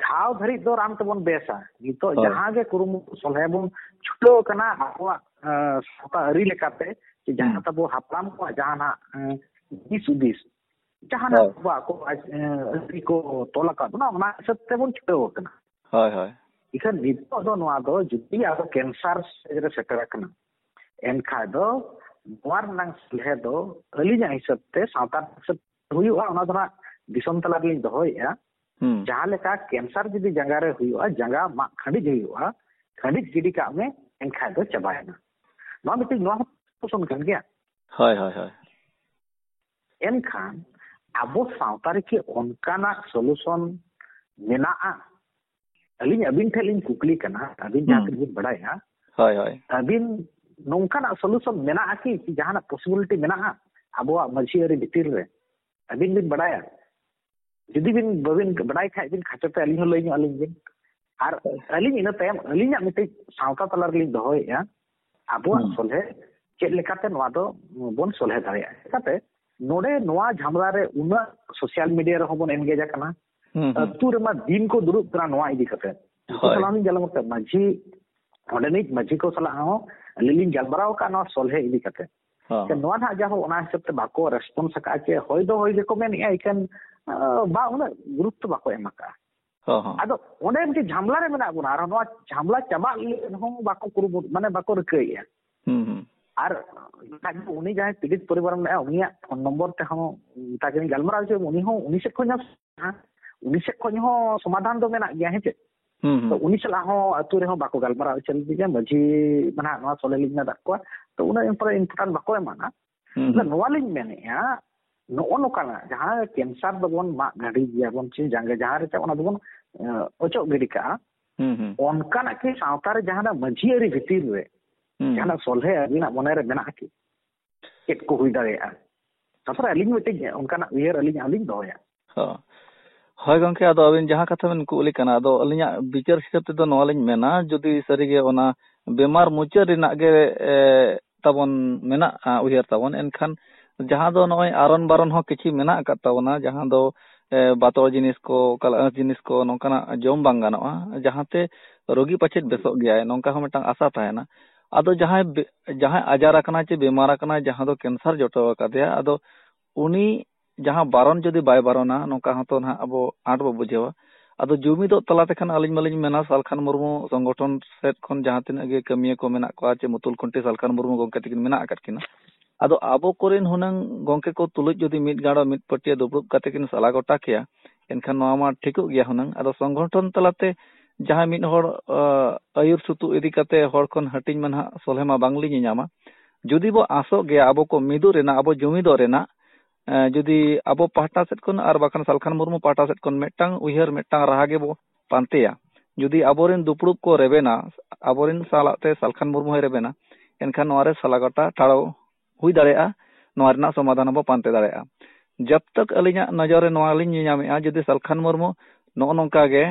ᱜᱷᱟᱣ ᱫᱷᱟᱹᱨᱤᱡ ᱫᱚ ᱨᱟᱱ ᱛᱮᱵᱚᱱ ᱵᱮᱥᱟ᱾ ᱱᱤᱛᱚᱜ ᱦᱳᱭ᱾ ᱡᱟᱦᱟᱸ ᱜᱮ ᱠᱩᱨᱩᱢᱩᱴᱩ ᱥᱚᱞᱦᱮ ᱵᱚᱱ ᱪᱷᱩᱴᱟᱹᱣ ᱠᱟᱱᱟ, ᱟᱵᱚᱣᱟᱜ, ᱮᱸ, ᱥᱟᱶᱛᱟ ᱟᱹᱨᱤ ᱞᱮᱠᱟᱛᱮ, ᱡᱮ ᱡᱟᱦᱟᱸ ᱦᱩᱸ᱾ ᱛᱟᱵᱚ ᱦᱟᱯᱲᱟᱢ ᱠᱚᱣᱟᱜ ᱡᱟᱦᱟᱸ ᱱᱟᱜ, ᱮᱸ, ᱫᱤᱥ ᱦᱩᱫᱤᱥ, ᱡᱟᱦᱟᱸ ᱱᱟᱜ ᱦᱳᱭ᱾ ᱟᱵᱚᱣᱟᱜ ᱠᱚ, ᱮᱸ, ᱟᱹᱨᱤ ᱠᱚ ᱛᱚᱞ ᱟᱠᱟᱫ ᱵᱚᱱᱟ, ᱚᱱᱟ ᱦᱤᱥᱟᱹᱵ ᱛᱮᱵᱚᱱ ᱪᱷᱩᱴᱟᱹᱣ ᱟᱠᱟᱱᱟ᱾ ᱦᱳᱭ, ᱦᱳᱭ᱾ ᱤᱠᱷᱟᱹᱱ ᱱᱤᱛᱚᱜ ᱫᱚ ᱱᱚᱣᱟ ᱫᱚ ᱡᱩᱫᱤ ᱟᱵᱚ ᱠᱮᱱᱥᱟᱨ ᱥᱴᱮᱡᱽ ᱨᱮ ᱥᱮᱴᱮᱨ ᱟᱠᱟᱱᱟ, ᱮᱱᱠᱷᱟᱡ ᱫᱚ ᱱᱚᱣᱟ ᱨᱮᱱᱟᱜ ᱥᱚᱞᱦᱮ ᱫᱚ ᱟᱹᱞᱤᱧᱟᱜ ᱦᱤᱥᱟᱹᱵ ᱛᱮ, ᱥᱟᱶᱛᱟ ᱦᱤᱥᱟᱹᱵ ᱛᱮ ᱦᱩᱭᱩᱜᱼᱟ, ᱚᱱᱟ ᱫᱚ ᱱᱟᱜ ᱫᱤᱥᱚᱢ ᱛᱟᱞᱟ ᱨᱮᱞᱤᱧ ᱫᱚᱦᱚᱭᱮᱫᱼᱟ᱾ ᱦᱩᱸ᱾ ᱡᱟᱦᱟᱸ ᱞᱮᱠᱟ ᱠᱮᱱᱥᱟᱨ ᱡᱩᱫᱤ ᱡᱟᱸᱜᱟ ᱨᱮ ᱦᱩᱭᱩᱜᱼᱟ, ᱡᱟᱸᱜᱟ ᱢᱟᱜ ᱠᱷᱟᱹᱰᱤᱡ ᱦᱩᱭᱩᱜᱼᱟ, ᱠᱷᱟᱹᱰᱤᱡ ᱜᱤᱰᱤ ᱠᱟᱜ ᱢᱮ, ᱮᱱᱠᱷᱟᱡ ᱫᱚ ᱪᱟᱵᱟᱭᱮᱱᱟ᱾ ᱱᱚᱣᱟ ᱢᱤᱫᱴᱤᱡ, ᱱᱚᱣᱟ ᱦᱚᱸ ᱥᱚᱞᱩᱥᱚᱱ ᱠᱟᱱ ᱜᱮᱭᱟ᱾ ᱦᱳᱭ, ᱦᱳᱭ, ᱦᱳᱭ᱾ ᱮᱱᱠᱷᱟᱱ ᱟᱵᱚ ᱥᱟᱶᱛᱟ ᱨᱮᱠᱤ ᱚᱱᱠᱟᱱᱟᱜ ᱥᱚᱞᱩᱥᱚᱱ ᱢᱮᱱᱟᱜᱼᱟ? ᱟᱹᱞᱤᱧ ᱟᱹᱵᱤᱱ ᱴᱷᱮᱱ ᱞᱤᱧ ᱠᱩᱠᱞᱤ ᱠᱟᱱᱟ, ᱟᱹᱵᱤᱱ ᱡᱟᱦᱟᱸ ᱦᱩᱸ᱾ ᱛᱤᱱᱟᱹᱜ ᱵᱤᱱ ᱵᱟᱲᱟᱭᱟ, ᱦᱳᱭ, ᱦᱳᱭ᱾ ᱟᱹᱵᱤᱱ ᱱᱚᱝᱠᱟᱱᱟᱜ solution ᱢᱮᱱᱟᱜᱼᱟ ᱠᱤ, ᱠᱤ ᱡᱟᱦᱟᱱᱟᱜ possibility ᱢᱮᱱᱟᱜᱼᱟ ᱟᱵᱚᱣᱟᱜ ᱢᱟᱹᱡᱷᱤ ᱟᱹᱨᱤ ᱵᱷᱤᱛᱤᱨ ᱨᱮ? ᱟᱹᱵᱤᱱ ᱵᱤᱱ ᱵᱟᱲᱟᱭᱟ? ᱡᱩᱫᱤ ᱵᱤᱱ ᱵᱟᱹᱵᱤᱱ ᱵᱟᱲᱟᱭ ᱠᱷᱟᱡ ᱵᱤᱱ ᱠᱷᱟᱴᱚ ᱛᱮ ᱟᱹᱞᱤᱧ ᱦᱚᱸ ᱞᱟᱹᱭ ᱧᱚᱜ ᱟᱹᱞᱤᱧ ᱵᱤᱱ᱾ ᱟᱨ ᱦᱳᱭ᱾ ᱟᱹᱞᱤᱧ ᱤᱱᱟᱹ ᱛᱟᱭᱚᱢ ᱟᱹᱞᱤᱧᱟᱜ ᱢᱤᱫᱴᱤᱡ ᱥᱟᱶᱛᱟ ᱛᱟᱞᱟ ᱨᱮᱞᱤᱧ ᱫᱚᱦᱚᱭᱮᱫᱼᱟ, ᱟᱵᱚᱣᱟᱜ ᱦᱩᱸ᱾ ᱥᱚᱞᱦᱮ ᱪᱮᱫ ᱞᱮᱠᱟᱛᱮ ᱱᱚᱣᱟ ᱫᱚ ᱵᱚᱱ ᱥᱚᱞᱦᱮ ᱫᱟᱲᱮᱭᱟᱜᱼᱟ᱾ ᱪᱮᱠᱟᱛᱮ ᱱᱚᱰᱮ ᱱᱚᱣᱟ ᱡᱷᱟᱢᱞᱟ ᱨᱮ ᱩᱱᱟᱹᱜ social media ᱨᱮᱦᱚᱸ ᱵᱚᱱ engage ᱟᱠᱟᱱᱟ, ᱦᱩᱸ, ᱦᱩᱸ᱾ ᱟᱹᱛᱩ ᱨᱮᱢᱟ ᱫᱤᱱ ᱠᱚ ᱫᱩᱲᱩᱵ ᱠᱟᱱᱟ ᱱᱚᱣᱟ ᱤᱫᱤ ᱠᱟᱛᱮ᱾ ᱩᱱᱠᱩ ᱦᱳᱭ᱾ ᱥᱟᱞᱟᱜ ᱦᱚᱸ ᱡᱟᱞᱟᱢ ᱠᱟᱛᱮ ᱢᱟᱹᱡᱷᱤ, ᱚᱸᱰᱮᱱᱤᱡ ᱢᱟᱹᱡᱷᱤ ᱠᱚ ᱥᱟᱞᱟᱜ ᱦᱚᱸ ᱟᱹᱞᱤᱧ ᱞᱤᱧ ᱜᱟᱞᱢᱟᱨᱟᱣ ᱟᱠᱟᱫ ᱱᱚᱣᱟ ᱥᱚᱞᱦᱮ ᱤᱫᱤ ᱠᱟᱛᱮ᱾ ᱦᱚᱸ᱾ ᱥᱮ ᱱᱚᱣᱟ ᱱᱟᱦᱟᱜ ᱡᱟᱦᱟᱸ ᱚᱱᱟ ᱦᱤᱥᱟᱹᱵ ᱛᱮ ᱵᱟᱠᱚ response ᱟᱠᱟᱫᱼᱟ, ᱪᱮ ᱦᱳᱭ ᱫᱚ ᱦᱳᱭ ᱜᱮᱠᱚ ᱢᱮᱱᱮᱫᱼᱟ, ᱤᱠᱷᱟᱹᱱ, ᱟᱸ, ᱵᱟ ᱩᱱᱟᱹᱜ ᱜᱩᱨᱩᱛᱛᱚ ᱵᱟᱠᱚ ᱮᱢ ᱟᱠᱟᱫᱼᱟ᱾ ᱦᱚᱸ, ᱦᱚᱸ᱾ ᱟᱫᱚ ᱚᱸᱰᱮ ᱢᱤᱫᱴᱮᱱ ᱡᱷᱟᱢᱞᱟ ᱨᱮ ᱢᱮᱱᱟᱜ ᱵᱚᱱᱟ, ᱟᱨ ᱱᱚᱣᱟ ᱡᱷᱟᱢᱞᱟ ᱪᱟᱵᱟᱜ ᱞᱟᱹᱜᱤᱫ ᱦᱚᱸ ᱵᱟᱠᱚ ᱠᱩᱨᱩᱢᱩᱴᱩ, ᱢᱟᱱᱮ ᱵᱟᱠᱚ ᱨᱤᱠᱟᱹᱭᱮᱫᱼᱟ᱾ ᱦᱩᱸ, ᱦᱩᱸ᱾ ᱟᱨ ᱩᱱᱤ ᱡᱟᱦᱟᱸᱭ ᱯᱤᱲᱤᱛ ᱯᱚᱨᱤᱵᱟᱨ ᱢᱮᱱᱟᱭᱟ, ᱩᱱᱤᱭᱟᱜ phone number ᱛᱮᱦᱚᱸ ᱢᱮᱛᱟ ᱠᱤᱱ ᱜᱟᱞᱢᱟᱨᱟᱣ ᱦᱚᱪᱚᱭ ᱢᱮ, ᱩᱱᱤ ᱦᱚᱸ ᱩᱱᱤ ᱥᱮᱫ ᱠᱷᱚᱱ ᱦᱚᱸ, ᱩᱱᱤ ᱥᱮᱫ ᱠᱷᱚᱱ ᱦᱚᱸ ᱥᱚᱢᱟᱫᱷᱟᱱ ᱫᱚ ᱢᱮᱱᱟᱜ ᱜᱮᱭᱟ, ᱦᱮᱸ ᱪᱮ? ᱦᱩᱸ, ᱦᱩᱸ᱾ ᱛᱚ ᱩᱱᱤ ᱥᱟᱞᱟᱜ ᱦᱚᱸ ᱟᱹᱛᱩ ᱨᱮᱦᱚᱸ ᱵᱟᱠᱚ ᱜᱟᱞᱢᱟᱨᱟᱣ ᱦᱚᱪᱚ ᱞᱮᱫᱮᱭᱟ, ᱢᱟᱹᱡᱷᱤ ᱢᱟ ᱱᱟᱦᱟᱜ ᱱᱚᱣᱟ ᱥᱚᱞᱦᱮ ᱞᱤᱧ ᱢᱮᱱ ᱟᱠᱟᱫ ᱠᱚᱣᱟ, ᱛᱚ ᱩᱱᱟᱹᱜ important ᱵᱟᱠᱚ ᱮᱢᱟᱱᱟ᱾ ᱦᱩᱸ, ᱟᱫᱚ ᱦᱩᱸ᱾ ᱱᱚᱣᱟ ᱞᱤᱧ ᱢᱮᱱᱮᱫᱼᱟ, ᱱᱚᱜᱼᱚ ᱱᱚᱝᱠᱟᱱᱟᱜ ᱡᱟᱦᱟᱸ cancer ᱫᱚᱵᱚᱱ ᱢᱟᱜ ᱜᱤᱰᱤ ᱜᱮᱭᱟᱵᱚᱱ, ᱪᱮ ᱡᱟᱸᱜᱟ ᱡᱟᱦᱟᱸ ᱨᱮ ᱚᱱᱟ ᱫᱚᱵᱚᱱ, ᱮ, ᱚᱪᱚᱜ ᱜᱤᱰᱤ ᱠᱟᱜᱼᱟ, ᱦᱩᱸ, ᱦᱩᱸ᱾ ᱚᱱᱠᱟᱱᱟᱜ ᱠᱤ ᱥᱟᱶᱛᱟ ᱨᱮ ᱡᱟᱦᱟᱱᱟᱜ ᱢᱟᱹᱡᱷᱤ ᱟᱹᱨᱤ ᱵᱷᱤᱛᱤᱨ ᱨᱮ ᱦᱩᱸ᱾ ᱡᱟᱦᱟᱱᱟᱜ ᱥᱚᱞᱦᱮ ᱟᱹᱵᱤᱱᱟᱜ ᱢᱚᱱᱮ ᱨᱮ ᱢᱮᱱᱟᱜᱼᱟ ᱠᱤ? ᱪᱮᱫ ᱠᱚ ᱦᱩᱭ ᱫᱟᱲᱮᱭᱟᱜᱼᱟ? ᱛᱟᱨᱯᱚᱨᱮ ᱟᱹᱞᱤᱧ ᱢᱤᱫᱴᱤᱡ ᱚᱱᱠᱟᱱᱟᱜ ᱩᱭᱦᱟᱹᱨ ᱟᱹᱞᱤᱧᱟᱜ ᱦᱚᱸᱞᱤᱧ ᱫᱚᱦᱚᱭᱟ᱾ ᱦᱚᱸ᱾ ᱦᱳᱭ ᱜᱚᱢᱠᱮ, ᱟᱫᱚ ᱟᱹᱵᱤᱱ ᱡᱟᱦᱟᱸ ᱠᱟᱛᱷᱟ ᱵᱤᱱ ᱠᱩᱞᱤ ᱠᱟᱱᱟ, ᱟᱫᱚ ᱟᱹᱞᱤᱧᱟᱜ ᱵᱤᱪᱟᱹᱨ ᱦᱤᱥᱟᱹᱵ ᱛᱮᱫᱚ ᱱᱚᱣᱟ ᱞᱤᱧ ᱢᱮᱱᱟ, ᱡᱩᱫᱤ ᱥᱟᱹᱨᱤᱜᱮ ᱚᱱᱟ ᱵᱮᱢᱟᱨ ᱢᱩᱪᱟᱹᱫ ᱨᱮᱱᱟᱜ ᱜᱮ, ᱮ, ᱛᱟᱵᱚᱱ ᱢᱮᱱᱟᱜᱼᱟ ᱩᱭᱦᱟᱹᱨ ᱛᱟᱵᱚᱱ, ᱮᱱᱠᱷᱟᱱ ᱡᱟᱦᱟᱸ ᱫᱚ ᱱᱚᱜᱼᱚᱭ ᱟᱨᱚᱱ ᱵᱟᱨᱚᱱ ᱦᱚᱸ ᱠᱤᱪᱷᱤ ᱢᱮᱱᱟᱜ ᱟᱠᱟᱫ ᱛᱟᱵᱚᱱᱟ, ᱡᱟᱦᱟᱸ ᱫᱚ, ᱮ, ᱵᱟᱛᱚᱲ ᱡᱤᱱᱤᱥ ᱠᱚ, ᱚᱠᱟ ᱞᱮᱠᱟᱱᱟᱜ ᱡᱤᱱᱤᱥ ᱠᱚ ᱱᱚᱝᱠᱟᱱᱟᱜ ᱡᱚᱢ ᱵᱟᱝ ᱜᱟᱱᱚᱜᱼᱟ, ᱡᱟᱦᱟᱸᱛᱮ ᱨᱳᱜᱤ ᱯᱟᱪᱮᱫ ᱵᱮᱥᱚᱜ ᱜᱮᱭᱟᱭ, ᱱᱚᱝᱠᱟ ᱦᱚᱸ ᱢᱤᱫᱴᱟᱝ ᱟᱥᱟ ᱛᱟᱦᱮᱱᱟ᱾ ᱟᱫᱚ ᱡᱟᱦᱟᱸᱭ ᱵᱮ-, ᱡᱟᱦᱟᱸᱭ ᱟᱡᱟᱨ ᱟᱠᱟᱱᱟᱭ ᱪᱮ ᱵᱮᱢᱟᱨ ᱟᱠᱟᱱᱟᱭ, ᱡᱟᱦᱟᱸ ᱫᱚ cancer ᱡᱚᱴᱟᱣ ᱟᱠᱟᱫᱮᱭᱟ, ᱟᱫᱚ ᱩᱱᱤ ᱡᱟᱦᱟᱸ ᱵᱟᱨᱚᱱ ᱡᱩᱫᱤ ᱵᱟᱭ ᱵᱟᱨᱚᱱᱟ, ᱱᱚᱝᱠᱟ ᱦᱚᱸᱛᱚ ᱱᱟᱦᱟᱜ ᱟᱵᱚ ᱟᱸᱴ ᱵᱚ ᱵᱩᱡᱷᱟᱹᱣᱟ᱾ ᱟᱫᱚ ᱡᱩᱢᱤᱫᱚᱜ ᱛᱟᱞᱟ ᱛᱮᱠᱷᱟᱱ ᱟᱹᱞᱤᱧ ᱢᱟᱞᱤᱧ ᱢᱮᱱᱟ, ᱥᱟᱞᱠᱷᱟᱱ ᱢᱩᱨᱢᱩ ᱥᱚᱝᱜᱚᱴᱷᱚᱱ ᱥᱮᱫ ᱠᱷᱚᱱ ᱡᱟᱦᱟᱸ ᱛᱤᱱᱟᱹᱜ ᱜᱮ ᱠᱟᱹᱢᱤᱭᱟᱹ ᱠᱚ ᱢᱮᱱᱟᱜ ᱠᱚᱣᱟ ᱪᱮ ᱢᱩᱛᱩᱞ ᱠᱷᱩᱱᱴᱤ ᱥᱟᱞᱠᱷᱟᱱ ᱢᱩᱨᱢᱩ ᱜᱚᱢᱠᱮ ᱛᱟᱹᱠᱤᱱ ᱢᱮᱱᱟᱜ ᱟᱠᱟᱫ ᱠᱤᱱᱟ, ᱟᱫᱚ ᱟᱵᱚ ᱠᱚᱨᱮᱱ ᱦᱩᱱᱟᱹᱝ ᱜᱚᱢᱠᱮ ᱠᱚ ᱛᱩᱞᱩᱡ ᱡᱩᱫᱤ ᱢᱤᱫ ᱜᱟᱸᱰᱚ ᱢᱤᱫ ᱯᱟᱹᱴᱤᱭᱟᱹ ᱫᱩᱯᱲᱩᱵ ᱠᱟᱛᱮ ᱠᱤᱱ ᱥᱟᱞᱟ ᱜᱚᱴᱟ ᱠᱮᱭᱟ, ᱮᱱᱠᱷᱟᱱ ᱱᱚᱣᱟ ᱢᱟ ᱴᱷᱤᱠᱚᱜ ᱜᱮᱭᱟ ᱦᱩᱱᱟᱹᱝ᱾ ᱟᱫᱚ ᱥᱚᱝᱜᱚᱴᱷᱚᱱ ᱛᱟᱞᱟᱛᱮ ᱡᱟᱦᱟᱸᱭ ᱢᱤᱫ ᱦᱚᱲ, ᱟ, ᱟᱹᱭᱩᱨ ᱥᱩᱛᱩᱜ ᱤᱫᱤ ᱠᱟᱛᱮ ᱦᱚᱲ ᱠᱷᱚᱱ ᱦᱟᱹᱴᱤᱧ ᱢᱟ ᱱᱟᱦᱟᱜ ᱥᱚᱞᱦᱮ ᱢᱟ ᱵᱟᱝᱞᱤᱧ ᱧᱟᱢᱟ᱾ ᱡᱩᱫᱤ ᱵᱚ ᱟᱸᱥᱚᱜ ᱜᱮᱭᱟ ᱟᱵᱚ ᱠᱚ ᱢᱤᱫᱚᱜ ᱨᱮᱱᱟᱜ, ᱟᱵᱚ ᱡᱩᱢᱤᱫᱚᱜ ᱨᱮᱱᱟᱜ, ᱮ, ᱡᱩᱫᱤ ᱟᱵᱚ ᱯᱟᱦᱴᱟ ᱥᱮᱫ ᱠᱷᱚᱱ ᱟᱨ ᱵᱟᱠᱷᱟᱱ ᱥᱟᱞᱠᱷᱟᱱ ᱢᱩᱨᱢᱩ ᱯᱟᱦᱴᱟ ᱥᱮᱫ ᱠᱷᱚᱱ ᱢᱤᱫᱴᱟᱝ ᱩᱭᱦᱟᱹᱨ, ᱢᱤᱫᱴᱟᱝ ᱨᱟᱦᱟ ᱜᱮᱵᱚ ᱯᱟᱱᱛᱮᱭᱟ, ᱡᱩᱫᱤ ᱟᱵᱚᱨᱮᱱ ᱫᱩᱯᱲᱩᱵ ᱠᱚ ᱨᱮᱵᱮᱱᱟ, ᱟᱵᱚᱨᱮᱱ ᱥᱟᱞᱟᱜ ᱛᱮ ᱥᱟᱞᱠᱷᱟᱱ ᱢᱩᱨᱢᱩ ᱦᱚᱸᱭ ᱨᱮᱵᱮᱱᱟ, ᱮᱱᱠᱷᱟᱱ ᱱᱚᱣᱟ ᱨᱮ ᱥᱟᱞᱟ ᱜᱚᱴᱟ ᱴᱷᱟᱲᱚ ᱦᱩᱭ ᱫᱟᱲᱮᱭᱟᱜᱼᱟ, ᱱᱚᱣᱟ ᱨᱮᱱᱟᱜ ᱥᱚᱢᱟᱫᱷᱟᱱ ᱦᱚᱸᱵᱚ ᱯᱟᱱᱛᱮ ᱫᱟᱲᱮᱭᱟᱜᱼᱟ᱾ ᱡᱟᱵ ᱛᱟᱠ ᱟᱹᱞᱤᱧᱟᱜ ᱱᱚᱡᱚᱨ ᱨᱮ ᱱᱚᱣᱟ ᱞᱤᱧ ᱧᱮᱧᱟᱢᱮᱫᱼᱟ, ᱡᱩᱫᱤ ᱥᱟᱞᱠᱷᱟᱱ ᱢᱩᱨᱢᱩ ᱱᱚᱜᱼᱚ ᱱᱚᱝᱠᱟ ᱜᱮ,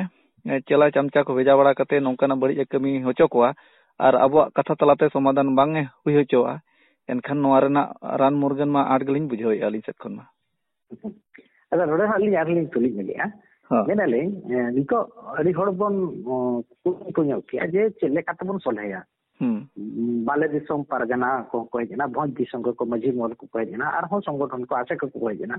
ᱮ, ᱪᱮᱞᱟ ᱪᱟᱢᱪᱟ ᱠᱚ ᱵᱷᱮᱡᱟ ᱵᱟᱲᱟ ᱠᱟᱛᱮ ᱱᱚᱝᱠᱟᱱᱟᱜ ᱵᱟᱹᱲᱤᱡ ᱮ ᱠᱟᱹᱢᱤ ᱦᱚᱪᱚ ᱠᱚᱣᱟ ᱟᱨ ᱟᱵᱚᱣᱟᱜ ᱠᱟᱛᱷᱟ ᱛᱟᱞᱟᱛᱮ ᱥᱚᱢᱟᱫᱷᱟᱱ ᱵᱟᱝ ᱮ ᱦᱩᱭ ᱦᱚᱪᱚᱣᱟᱜᱼᱟ, ᱮᱱᱠᱷᱟᱱ ᱱᱚᱣᱟ ᱨᱮᱱᱟᱜ ᱨᱟᱱ ᱢᱩᱨᱜᱟᱹᱱ ᱢᱟ ᱟᱸᱴ ᱜᱮᱞᱤᱧ ᱵᱩᱡᱷᱟᱹᱣᱮᱫᱼᱟ ᱟᱹᱞᱤᱧ ᱥᱮᱫ ᱠᱷᱚᱱ ᱢᱟ᱾ ᱟᱫᱚ ᱱᱚᱰᱮ ᱦᱟᱸᱜ ᱞᱤᱧ ᱟᱨᱦᱚᱸ ᱞᱤᱧ ᱠᱩᱞᱤ ᱧᱚᱜᱮᱜᱼᱟ᱾ ᱦᱚᱸ᱾ ᱢᱮᱱᱟᱞᱤᱧ, ᱮ, ᱱᱤᱛᱚᱜ ᱟᱹᱰᱤ ᱦᱚᱲ ᱵᱚᱱ, ᱚ, ᱠᱩᱞᱤ ᱠᱚ ᱧᱚᱜ ᱠᱮᱜᱼᱟ ᱡᱮ ᱪᱮᱫ ᱞᱮᱠᱟ ᱛᱮᱵᱚᱱ ᱥᱚᱞᱦᱮᱭᱟ᱾ ᱦᱩᱸ᱾ ᱵᱟᱞᱮ ᱫᱤᱥᱚᱢ ᱯᱟᱨᱜᱟᱱᱟ ᱠᱚ ᱠᱚ ᱦᱮᱡ ᱮᱱᱟ, ᱵᱷᱚᱸᱡᱽ ᱫᱤᱥᱚᱢ ᱠᱚ ᱢᱟᱹᱡᱷᱤ ᱢᱚᱦᱚᱞ ᱠᱚ ᱠᱚ ᱦᱮᱡ ᱮᱱᱟ, ᱟᱨᱦᱚᱸ ᱥᱚᱝᱜᱚᱴᱷᱚᱱ ᱠᱚ ᱟᱥᱮᱠᱟ ᱠᱚ ᱠᱚ ᱦᱮᱡ ᱮᱱᱟ᱾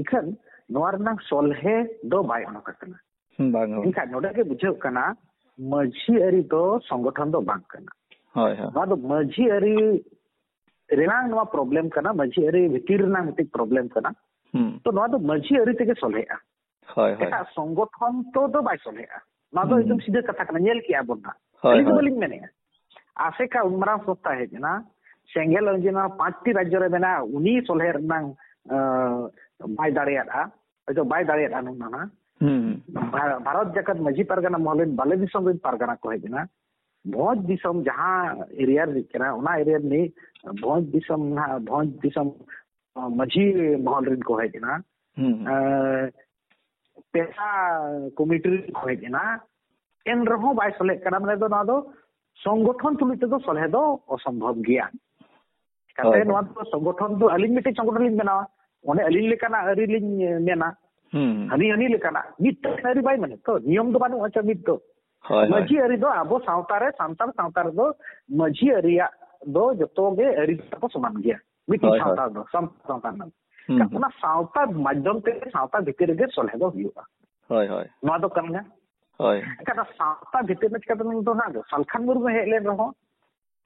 ᱤᱠᱷᱟᱹᱱ ᱱᱚᱣᱟ ᱨᱮᱱᱟᱜ ᱥᱚᱞᱦᱮ ᱫᱚ ᱵᱟᱭ ᱚᱰᱚᱠ ᱟᱠᱟᱱᱟ᱾ ᱦᱩᱸ, ᱵᱟᱝ, ᱵᱟᱝ᱾ ᱮᱱᱠᱷᱟᱱ ᱱᱚᱰᱮ ᱜᱮ ᱵᱩᱡᱷᱟᱹᱜ ᱠᱟᱱᱟ, ᱢᱟᱹᱡᱷᱤ ᱟᱹᱨᱤ ᱫᱚ ᱥᱚᱝᱜᱚᱴᱷᱚᱱ ᱫᱚ ᱵᱟᱝ ᱠᱟᱱᱟ᱾ ᱦᱳᱭ, ᱦᱳᱭ᱾ ᱱᱚᱣᱟ ᱫᱚ ᱢᱟᱹᱡᱷᱤ ᱟᱹᱨᱤ ᱨᱮᱱᱟᱜ ᱱᱚᱣᱟ ᱯᱨᱚᱵᱞᱮᱢ ᱠᱟᱱᱟ, ᱢᱟᱹᱡᱷᱤ ᱟᱹᱨᱤ ᱵᱷᱤᱛᱤᱨ ᱨᱮᱱᱟᱜ ᱢᱤᱫᱴᱤᱡ ᱯᱨᱚᱵᱞᱮᱢ ᱠᱟᱱᱟ᱾ ᱦᱩᱸ᱾ ᱛᱚ ᱱᱚᱣᱟ ᱫᱚ ᱢᱟᱹᱡᱷᱤ ᱟᱹᱨᱤ ᱛᱮᱜᱮ ᱥᱚᱞᱦᱮᱜᱼᱟ᱾ ᱦᱳᱭ, ᱦᱳᱭ᱾ ᱮᱴᱟᱜ ᱥᱚᱝᱜᱚᱴᱷᱚᱱ ᱛᱚ ᱫᱚ ᱵᱟᱭ ᱥᱚᱞᱦᱮᱜᱼᱟ᱾ ᱱᱚᱣᱟ ᱫᱚ ᱦᱩᱸ, ᱮᱠᱫᱚᱢ ᱦᱩᱸ᱾ ᱥᱤᱫᱷᱟᱹ ᱠᱟᱛᱷᱟ ᱠᱟᱱᱟ, ᱧᱮᱞ ᱠᱮᱜᱼᱟ ᱵᱚᱱ ᱱᱟᱜ᱾ ᱦᱳᱭ, ᱟᱹᱞᱤᱧ ᱫᱚ ᱦᱳᱭ᱾ ᱵᱟᱹᱞᱤᱧ ᱢᱮᱱᱮᱜᱼᱟ᱾ ᱟᱥᱮᱠᱟ ᱩᱱ ᱢᱟᱨᱟᱝ ᱥᱚᱝᱥᱛᱷᱟ ᱦᱮᱡ ᱮᱱᱟ, ᱥᱮᱸᱜᱮᱞ ᱚᱱᱡᱚᱱᱟ ᱯᱟᱸᱪᱴᱤ ᱨᱟᱡᱽᱡᱚ ᱨᱮ ᱢᱮᱱᱟᱜᱼᱟ, ᱩᱱᱤ ᱥᱚᱞᱦᱮ ᱨᱮᱱᱟᱝ, ᱟᱸ, ᱵᱟᱭ ᱫᱟᱲᱮᱭᱟᱜᱼᱟ, ᱦᱚᱭᱛᱳ ᱵᱟᱭ ᱫᱟᱲᱮᱭᱟᱜᱼᱟ ᱱᱩᱱ ᱱᱟᱱᱟ᱾ ᱦᱩᱸ, ᱦᱩᱸ᱾ ᱵᱷᱟ-, ᱵᱷᱟᱨᱚᱛ ᱡᱟᱠᱟᱛ ᱢᱟᱹᱡᱷᱤ ᱯᱟᱨᱜᱟᱱᱟ ᱢᱚᱦᱚᱞ ᱨᱮᱱ ᱵᱟᱞᱮ ᱫᱤᱥᱚᱢ ᱨᱮᱱ ᱯᱟᱨᱜᱟᱱᱟ ᱠᱚ ᱦᱮᱡ ᱮᱱᱟ᱾ ᱵᱷᱚᱸᱡᱽ ᱫᱤᱥᱚᱢ ᱡᱟᱦᱟᱸ ᱮᱨᱤᱭᱟ ᱨᱤᱱᱤᱡ ᱠᱟᱱᱟ, ᱚᱱᱟ ᱮᱨᱤᱭᱟ ᱨᱤᱱᱤᱡ ᱵᱷᱚᱸᱡᱽ ᱫᱤᱥᱚᱢ ᱱᱟᱦᱟᱜ, ᱵᱷᱚᱸᱡᱽ ᱫᱤᱥᱚᱢ ᱢᱟᱹᱡᱷᱤ ᱢᱚᱦᱚᱞ ᱨᱮᱱ ᱠᱚ ᱦᱮᱡ ᱮᱱᱟ᱾ ᱦᱩᱸ, ᱦᱩᱸ᱾ ᱮᱸ, ᱯᱮᱥᱟ ᱠᱚᱢᱤᱴᱤ ᱨᱮᱱ ᱠᱚ ᱦᱮᱡ ᱮᱱᱟ᱾ ᱮᱱ ᱨᱮᱦᱚᱸ ᱵᱟᱭ ᱥᱚᱞᱦᱮᱜ ᱠᱟᱱᱟ, ᱢᱟᱱᱮ ᱫᱚ ᱱᱚᱣᱟ ᱫᱚ ᱥᱚᱝᱜᱚᱴᱷᱚᱱ ᱛᱩᱞᱩᱡ ᱛᱮᱫᱚ ᱥᱚᱞᱦᱮ ᱫᱚ ᱚᱥᱚᱢᱵᱷᱚᱵ ᱜᱮᱭᱟ᱾ ᱪᱤᱠᱟᱛᱮ ᱦᱳᱭ, ᱦᱳᱭ᱾ ᱱᱚᱣᱟ ᱫᱚ ᱥᱚᱝᱜᱚᱴᱷᱚᱱ ᱫᱚ ᱟᱹᱞᱤᱧ ᱢᱤᱫᱴᱮᱡ ᱥᱚᱝᱜᱚᱴᱷᱚᱱ ᱞᱤᱧ ᱵᱮᱱᱟᱣᱟ, ᱚᱸᱰᱮ ᱟᱹᱞᱤᱧ ᱞᱮᱠᱟᱱᱟᱜ ᱟᱹᱨᱤ ᱞᱤᱧ ᱢᱮᱱᱟ, ᱦᱩᱸ, ᱦᱩᱸ᱾ ᱦᱟᱹᱱᱤ ᱦᱟᱹᱱᱤ ᱞᱮᱠᱟᱱᱟᱜ ᱢᱤᱫᱴᱮᱱ ᱟᱹᱨᱤ ᱵᱟᱭ ᱢᱮᱱᱟ ᱛᱚ, ᱱᱤᱭᱚᱢ ᱫᱚ ᱵᱟᱹᱱᱩᱜᱼᱟ ᱪᱮ ᱢᱤᱫ ᱫᱚ᱾ ᱦᱳᱭ, ᱦᱳᱭ᱾ ᱢᱟᱹᱡᱷᱤ ᱟᱹᱨᱤ ᱫᱚ ᱟᱵᱚ ᱥᱟᱶᱛᱟ ᱨᱮ, ᱥᱟᱱᱛᱟᱲ ᱥᱟᱶᱛᱟ ᱨᱮᱫᱚ ᱢᱟᱹᱡᱷᱤ ᱟᱹᱨᱤᱭᱟᱜ ᱫᱚ ᱡᱚᱛᱚ ᱜᱮ ᱟᱹᱨᱤ ᱛᱟᱠᱚ ᱥᱚᱢᱟᱱ ᱜᱮᱭᱟ᱾ ᱢᱤᱫᱴᱤᱡ ᱦᱳᱭ, ᱦᱳᱭ᱾ ᱥᱟᱶᱛᱟ ᱫᱚ, ᱥᱟᱱᱛᱟᱲ ᱥᱟᱶᱛᱟ ᱨᱮᱱᱟᱜ᱾ ᱦᱩᱸ, ᱦᱩᱸ᱾ ᱚᱱᱟ ᱥᱟᱶᱛᱟ ᱢᱟᱫᱽᱫᱷᱚᱢ ᱛᱮᱜᱮ ᱥᱟᱶᱛᱟ ᱵᱷᱤᱛᱤᱨ ᱨᱮᱜᱮ ᱥᱚᱞᱦᱮ ᱫᱚ ᱦᱩᱭᱩᱜᱼᱟ᱾ ᱦᱳᱭ, ᱦᱳᱭ᱾ ᱱᱚᱣᱟ ᱫᱚ ᱠᱟᱱ ᱜᱮᱭᱟ᱾ ᱦᱳᱭ᱾ ᱮᱱᱠᱷᱟᱱ ᱥᱟᱶᱛᱟ ᱵᱷᱤᱛᱤᱨ ᱨᱮ ᱪᱤᱠᱟᱹᱛᱮ ᱱᱤᱛᱚᱜ ᱦᱟᱸᱜ ᱥᱟᱞᱠᱷᱟᱱ ᱢᱩᱨᱢᱩ ᱦᱮᱡ ᱞᱮᱱ ᱨᱮᱦᱚᱸ,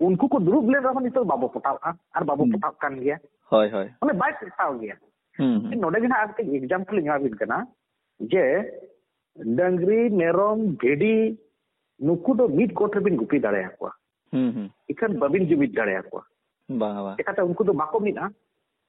ᱩᱱᱠᱩ ᱠᱚ ᱫᱩᱲᱩᱵ ᱞᱮᱱ ᱨᱮᱦᱚᱸ ᱱᱤᱛᱚᱜ ᱵᱟᱵᱚ ᱯᱚᱴᱟᱣᱼᱟ ᱟᱨ ᱵᱟᱵᱚ ᱦᱩᱸ᱾ ᱯᱚᱴᱟᱣ ᱠᱟᱱ ᱜᱮᱭᱟ᱾ ᱦᱳᱭ, ᱦᱳᱭ᱾ ᱢᱟᱱᱮ ᱵᱟᱭ ᱯᱚᱴᱟᱣ ᱜᱮᱭᱟ᱾ ᱦᱩᱸ, ᱦᱩᱸ᱾ ᱱᱚᱰᱮ ᱜᱮ ᱦᱟᱸᱜ ᱟᱨ ᱠᱟᱹᱡ ᱮᱠᱡᱟᱢᱯᱚᱞ ᱤᱧ ᱮᱢᱟᱵᱤᱱ ᱠᱟᱱᱟ ᱡᱮ ᱰᱟᱹᱝᱨᱤ, ᱢᱮᱨᱚᱢ, ᱵᱷᱤᱰᱤ ᱱᱩᱠᱩ ᱫᱚ ᱢᱤᱫ ᱜᱚᱴ ᱨᱮᱵᱤᱱ ᱜᱩᱯᱤ ᱫᱟᱲᱮᱭᱟᱠᱚᱣᱟ᱾ ᱦᱩᱸ, ᱦᱩᱸ᱾ ᱤᱠᱷᱟᱹᱱ ᱵᱟᱹᱵᱤᱱ ᱡᱩᱢᱤᱫ ᱫᱟᱲᱮᱭᱟᱠᱚᱣᱟ᱾ ᱵᱟᱝᱟ, ᱵᱟᱝ᱾ ᱪᱮᱠᱟᱛᱮ ᱩᱱᱠᱩ ᱫᱚ ᱵᱟᱠᱚ ᱢᱤᱫᱼᱟ᱾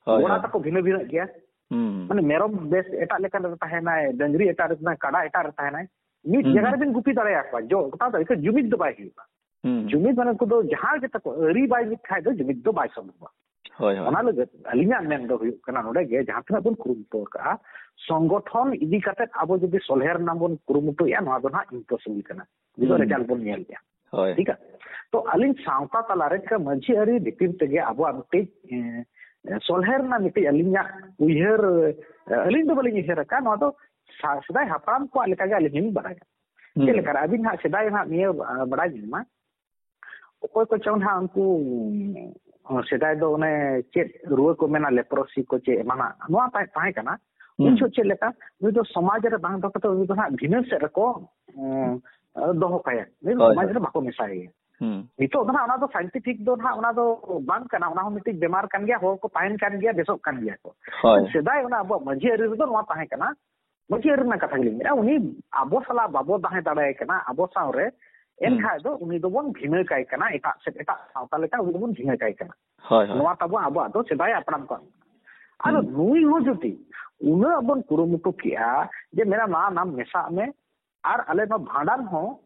ᱦᱳᱭ, ᱜᱚᱲᱟ ᱦᱳᱭ᱾ ᱛᱟᱠᱚ ᱵᱷᱤᱱᱟᱹ ᱵᱷᱤᱱᱟᱹᱜ ᱜᱮᱭᱟ᱾ ᱦᱩᱸ, ᱦᱩᱸ᱾ ᱢᱟᱱᱮ ᱢᱮᱨᱚᱢ ᱵᱮᱥ ᱮᱴᱟᱜ ᱞᱮᱠᱟᱱ ᱨᱮ ᱛᱟᱦᱮᱱᱟᱭ, ᱰᱟᱹᱝᱨᱤ ᱮᱴᱟᱜ ᱨᱮ ᱛᱟᱦᱮᱱᱟᱭ, ᱠᱟᱰᱟ ᱮᱴᱟᱜ ᱨᱮ ᱛᱟᱦᱮᱱᱟᱭ᱾ ᱢᱤᱫ ᱦᱩᱸ, ᱡᱟᱭᱜᱟ ᱦᱩᱸ᱾ ᱨᱮᱵᱤᱱ ᱜᱩᱯᱤ ᱫᱟᱲᱮᱭᱟᱠᱚᱣᱟ, ᱡᱚ-, ᱜᱚᱴᱟ ᱫᱚ ᱮᱱᱠᱷᱟᱱ ᱡᱩᱢᱤᱫ ᱫᱚ ᱵᱟᱭ ᱦᱩᱭᱩᱜᱼᱟ᱾ ᱦᱩᱸ, ᱦᱩᱸ᱾ ᱡᱩᱢᱤᱫ ᱢᱟᱱᱮ ᱩᱱᱠᱩ ᱫᱚ ᱡᱟᱦᱟᱸ ᱜᱮ ᱛᱟᱠᱚ ᱟᱹᱨᱤ ᱵᱟᱭ ᱢᱤᱫ ᱠᱷᱟᱡ ᱫᱚ ᱡᱩᱢᱤᱫ ᱫᱚ ᱵᱟᱭ ᱥᱚᱢᱵᱷᱚᱵᱟ᱾ ᱦᱳᱭ, ᱦᱳᱭ᱾ ᱚᱱᱟ ᱞᱟᱹᱜᱤᱫ ᱟᱹᱞᱤᱧᱟᱜ ᱢᱮᱱ ᱫᱚ ᱦᱩᱭᱩᱜ ᱠᱟᱱᱟ ᱱᱚᱰᱮ ᱜᱮ ᱡᱟᱦᱟᱸ ᱛᱤᱱᱟᱹᱜ ᱵᱚᱱ ᱠᱩᱨᱩᱢᱩᱴᱩ ᱟᱠᱟᱫᱼᱟ, ᱥᱚᱝᱜᱚᱴᱷᱚᱱ ᱤᱫᱤ ᱠᱟᱛᱮ ᱟᱵᱚ ᱡᱩᱫᱤ ᱥᱚᱞᱦᱮ ᱨᱮᱱᱟᱜ ᱵᱚᱱ ᱠᱩᱨᱩᱢᱩᱴᱩᱭᱮᱫᱼᱟ, ᱱᱚᱣᱟ ᱫᱚ ᱱᱟᱦᱟᱜ impossible ᱠᱟᱱᱟ᱾ ᱱᱤᱛᱚᱜ ᱦᱩᱸ᱾ ᱨᱮᱡᱟᱞᱴ ᱵᱚᱱ ᱧᱮᱞᱮᱫᱼᱟ᱾ ᱦᱳᱭ᱾ ᱴᱷᱤᱠᱟ? ᱛᱚ ᱟᱹᱞᱤᱧ ᱥᱟᱶᱛᱟ ᱛᱟᱞᱟᱨᱮ ᱪᱤᱠᱟ ᱢᱟᱹᱡᱷᱤ ᱟᱹᱨᱤ ᱵᱷᱤᱛᱤᱨ ᱛᱮᱜᱮ ᱟᱵᱚᱣᱟᱜ ᱢᱤᱫᱴᱤᱡ, ᱮ, ᱮ, ᱥᱚᱞᱦᱮ ᱨᱮᱱᱟᱜ ᱢᱤᱫᱴᱤᱡ ᱟᱹᱞᱤᱧᱟᱜ ᱩᱭᱦᱟᱹᱨ, ᱮ, ᱟᱹᱞᱤᱧ ᱫᱚ ᱵᱟᱹᱞᱤᱧ ᱩᱭᱦᱟᱹᱨ ᱟᱠᱟᱫ, ᱱᱚᱣᱟ ᱫᱚ ᱥᱟ-, ᱥᱮᱫᱟᱭ ᱦᱟᱯᱲᱟᱢ ᱠᱚᱣᱟᱜ ᱞᱮᱠᱟᱜᱮ ᱟᱹᱞᱤᱧ ᱦᱚᱸᱞᱤᱧ ᱵᱟᱲᱟᱭᱟ᱾ ᱦᱩᱸ᱾ ᱪᱮᱫ ᱞᱮᱠᱟᱨᱮ? ᱟᱹᱵᱤᱱ ᱦᱟᱸᱜ ᱥᱮᱫᱟᱭ ᱦᱟᱸᱜ ᱱᱤᱭᱟᱹ, ᱟ, ᱵᱟᱲᱟᱭ ᱧᱟᱢᱟ᱾ ᱚᱠᱚᱭ ᱠᱚᱪᱚᱝ ᱦᱟᱸᱜ ᱩᱱᱠᱩ, ᱚ, ᱥᱮᱫᱟᱭ ᱫᱚ ᱚᱱᱮ ᱪᱮᱫ ᱨᱩᱣᱟᱹ ᱠᱚ ᱢᱮᱱᱟ, ᱞᱮᱯᱨᱳᱥᱤ ᱠᱚ ᱪᱮᱫ ᱮᱢᱟᱱᱟᱜ, ᱱᱚᱣᱟ ᱛᱟᱦᱮᱸ, ᱛᱟᱦᱮᱸ ᱠᱟᱱᱟ᱾ ᱩᱱ ᱦᱩᱸ᱾ ᱡᱚᱦᱚᱜ ᱪᱮᱫ ᱞᱮᱠᱟ? ᱩᱱᱤ ᱫᱚ ᱥᱚᱢᱟᱡᱽ ᱨᱮ ᱵᱟᱝ ᱫᱚᱦᱚ ᱠᱟᱛᱮ ᱩᱱᱤ ᱫᱚ ᱦᱟᱸᱜ ᱵᱷᱤᱱᱟᱹ ᱥᱮᱫ ᱨᱮᱠᱚ, ᱩᱸ, ᱫᱚᱦᱚ ᱠᱟᱭᱟ᱾ ᱩᱱᱤ ᱫᱚ ᱦᱳᱭ, ᱥᱚᱢᱟᱡᱽ ᱦᱳᱭ᱾ ᱨᱮ ᱵᱟᱠᱚ ᱢᱮᱥᱟᱭᱮᱭᱟ᱾ ᱦᱩᱸ᱾ ᱱᱤᱛᱚᱜ ᱫᱚ ᱦᱟᱸᱜ ᱚᱱᱟ ᱫᱚ scientific ᱫᱚ ᱦᱟᱸᱜ ᱚᱱᱟ ᱫᱚ ᱵᱟᱝ ᱠᱟᱱᱟ, ᱚᱱᱟ ᱦᱚᱸ ᱢᱤᱫᱴᱤᱡ ᱵᱮᱢᱟᱨ ᱠᱟᱱ ᱜᱮᱭᱟ, ᱦᱚᱲ ᱠᱚ ᱛᱟᱦᱮᱱ ᱠᱟᱱ ᱜᱮᱭᱟ, ᱵᱮᱥᱚᱜ ᱠᱟᱱ ᱜᱮᱭᱟ ᱠᱚ᱾ ᱦᱳᱭ᱾ ᱥᱮᱫᱟᱭ ᱚᱱᱟ ᱟᱵᱚᱣᱟᱜ ᱢᱟᱹᱡᱷᱤ ᱟᱹᱨᱤ ᱨᱮᱫᱚ ᱱᱚᱣᱟ ᱛᱟᱦᱮᱸ ᱠᱟᱱᱟ, ᱢᱟᱹᱡᱷᱤ ᱟᱹᱨᱤ ᱨᱮᱱᱟᱜ ᱠᱟᱛᱷᱟ ᱜᱮᱞᱤᱧ ᱢᱮᱱᱟ, ᱩᱱᱤ ᱟᱵᱚ ᱥᱟᱞᱟᱜ ᱵᱟᱵᱚ ᱛᱟᱦᱮᱸ ᱫᱟᱲᱮᱭᱟᱭ ᱠᱟᱱᱟ, ᱟᱵᱚ ᱥᱟᱶ ᱨᱮ, ᱦᱩᱸ᱾ ᱮᱱᱠᱷᱟᱡ ᱫᱚ ᱩᱱᱤ ᱫᱚᱵᱚᱱ ᱵᱷᱤᱱᱟᱹ ᱠᱟᱭ ᱠᱟᱱᱟ, ᱮᱴᱟᱜ ᱥᱮᱫ, ᱮᱴᱟᱜ ᱥᱟᱶᱛᱟ ᱞᱮᱠᱟ ᱩᱱᱤ ᱫᱚᱵᱚᱱ ᱵᱷᱤᱱᱟᱹ ᱠᱟᱭ ᱠᱟᱱᱟ᱾ ᱦᱳᱭ, ᱦᱳᱭ᱾ ᱱᱚᱣᱟ ᱛᱟᱵᱚ ᱟᱵᱚᱣᱟᱜ ᱫᱚ ᱥᱮᱫᱟᱭ ᱦᱟᱯᱲᱟᱢ ᱠᱚᱣᱟᱜ᱾ ᱟᱫᱚ ᱦᱩᱸ᱾ ᱱᱩᱭ ᱦᱚᱸ ᱡᱩᱫᱤ ᱩᱱᱟᱹᱜ ᱵᱚᱱ ᱠᱩᱨᱩᱢᱩᱴᱩ ᱠᱮᱜᱼᱟ ᱡᱮ ᱢᱮᱱᱟ, "ᱢᱟ, ᱟᱢ ᱢᱮᱥᱟᱜ ᱢᱮ, ᱟᱨ ᱟᱞᱮ ᱱᱚᱣᱟ ᱵᱷᱟᱸᱰᱟᱱ ᱦᱚᱸ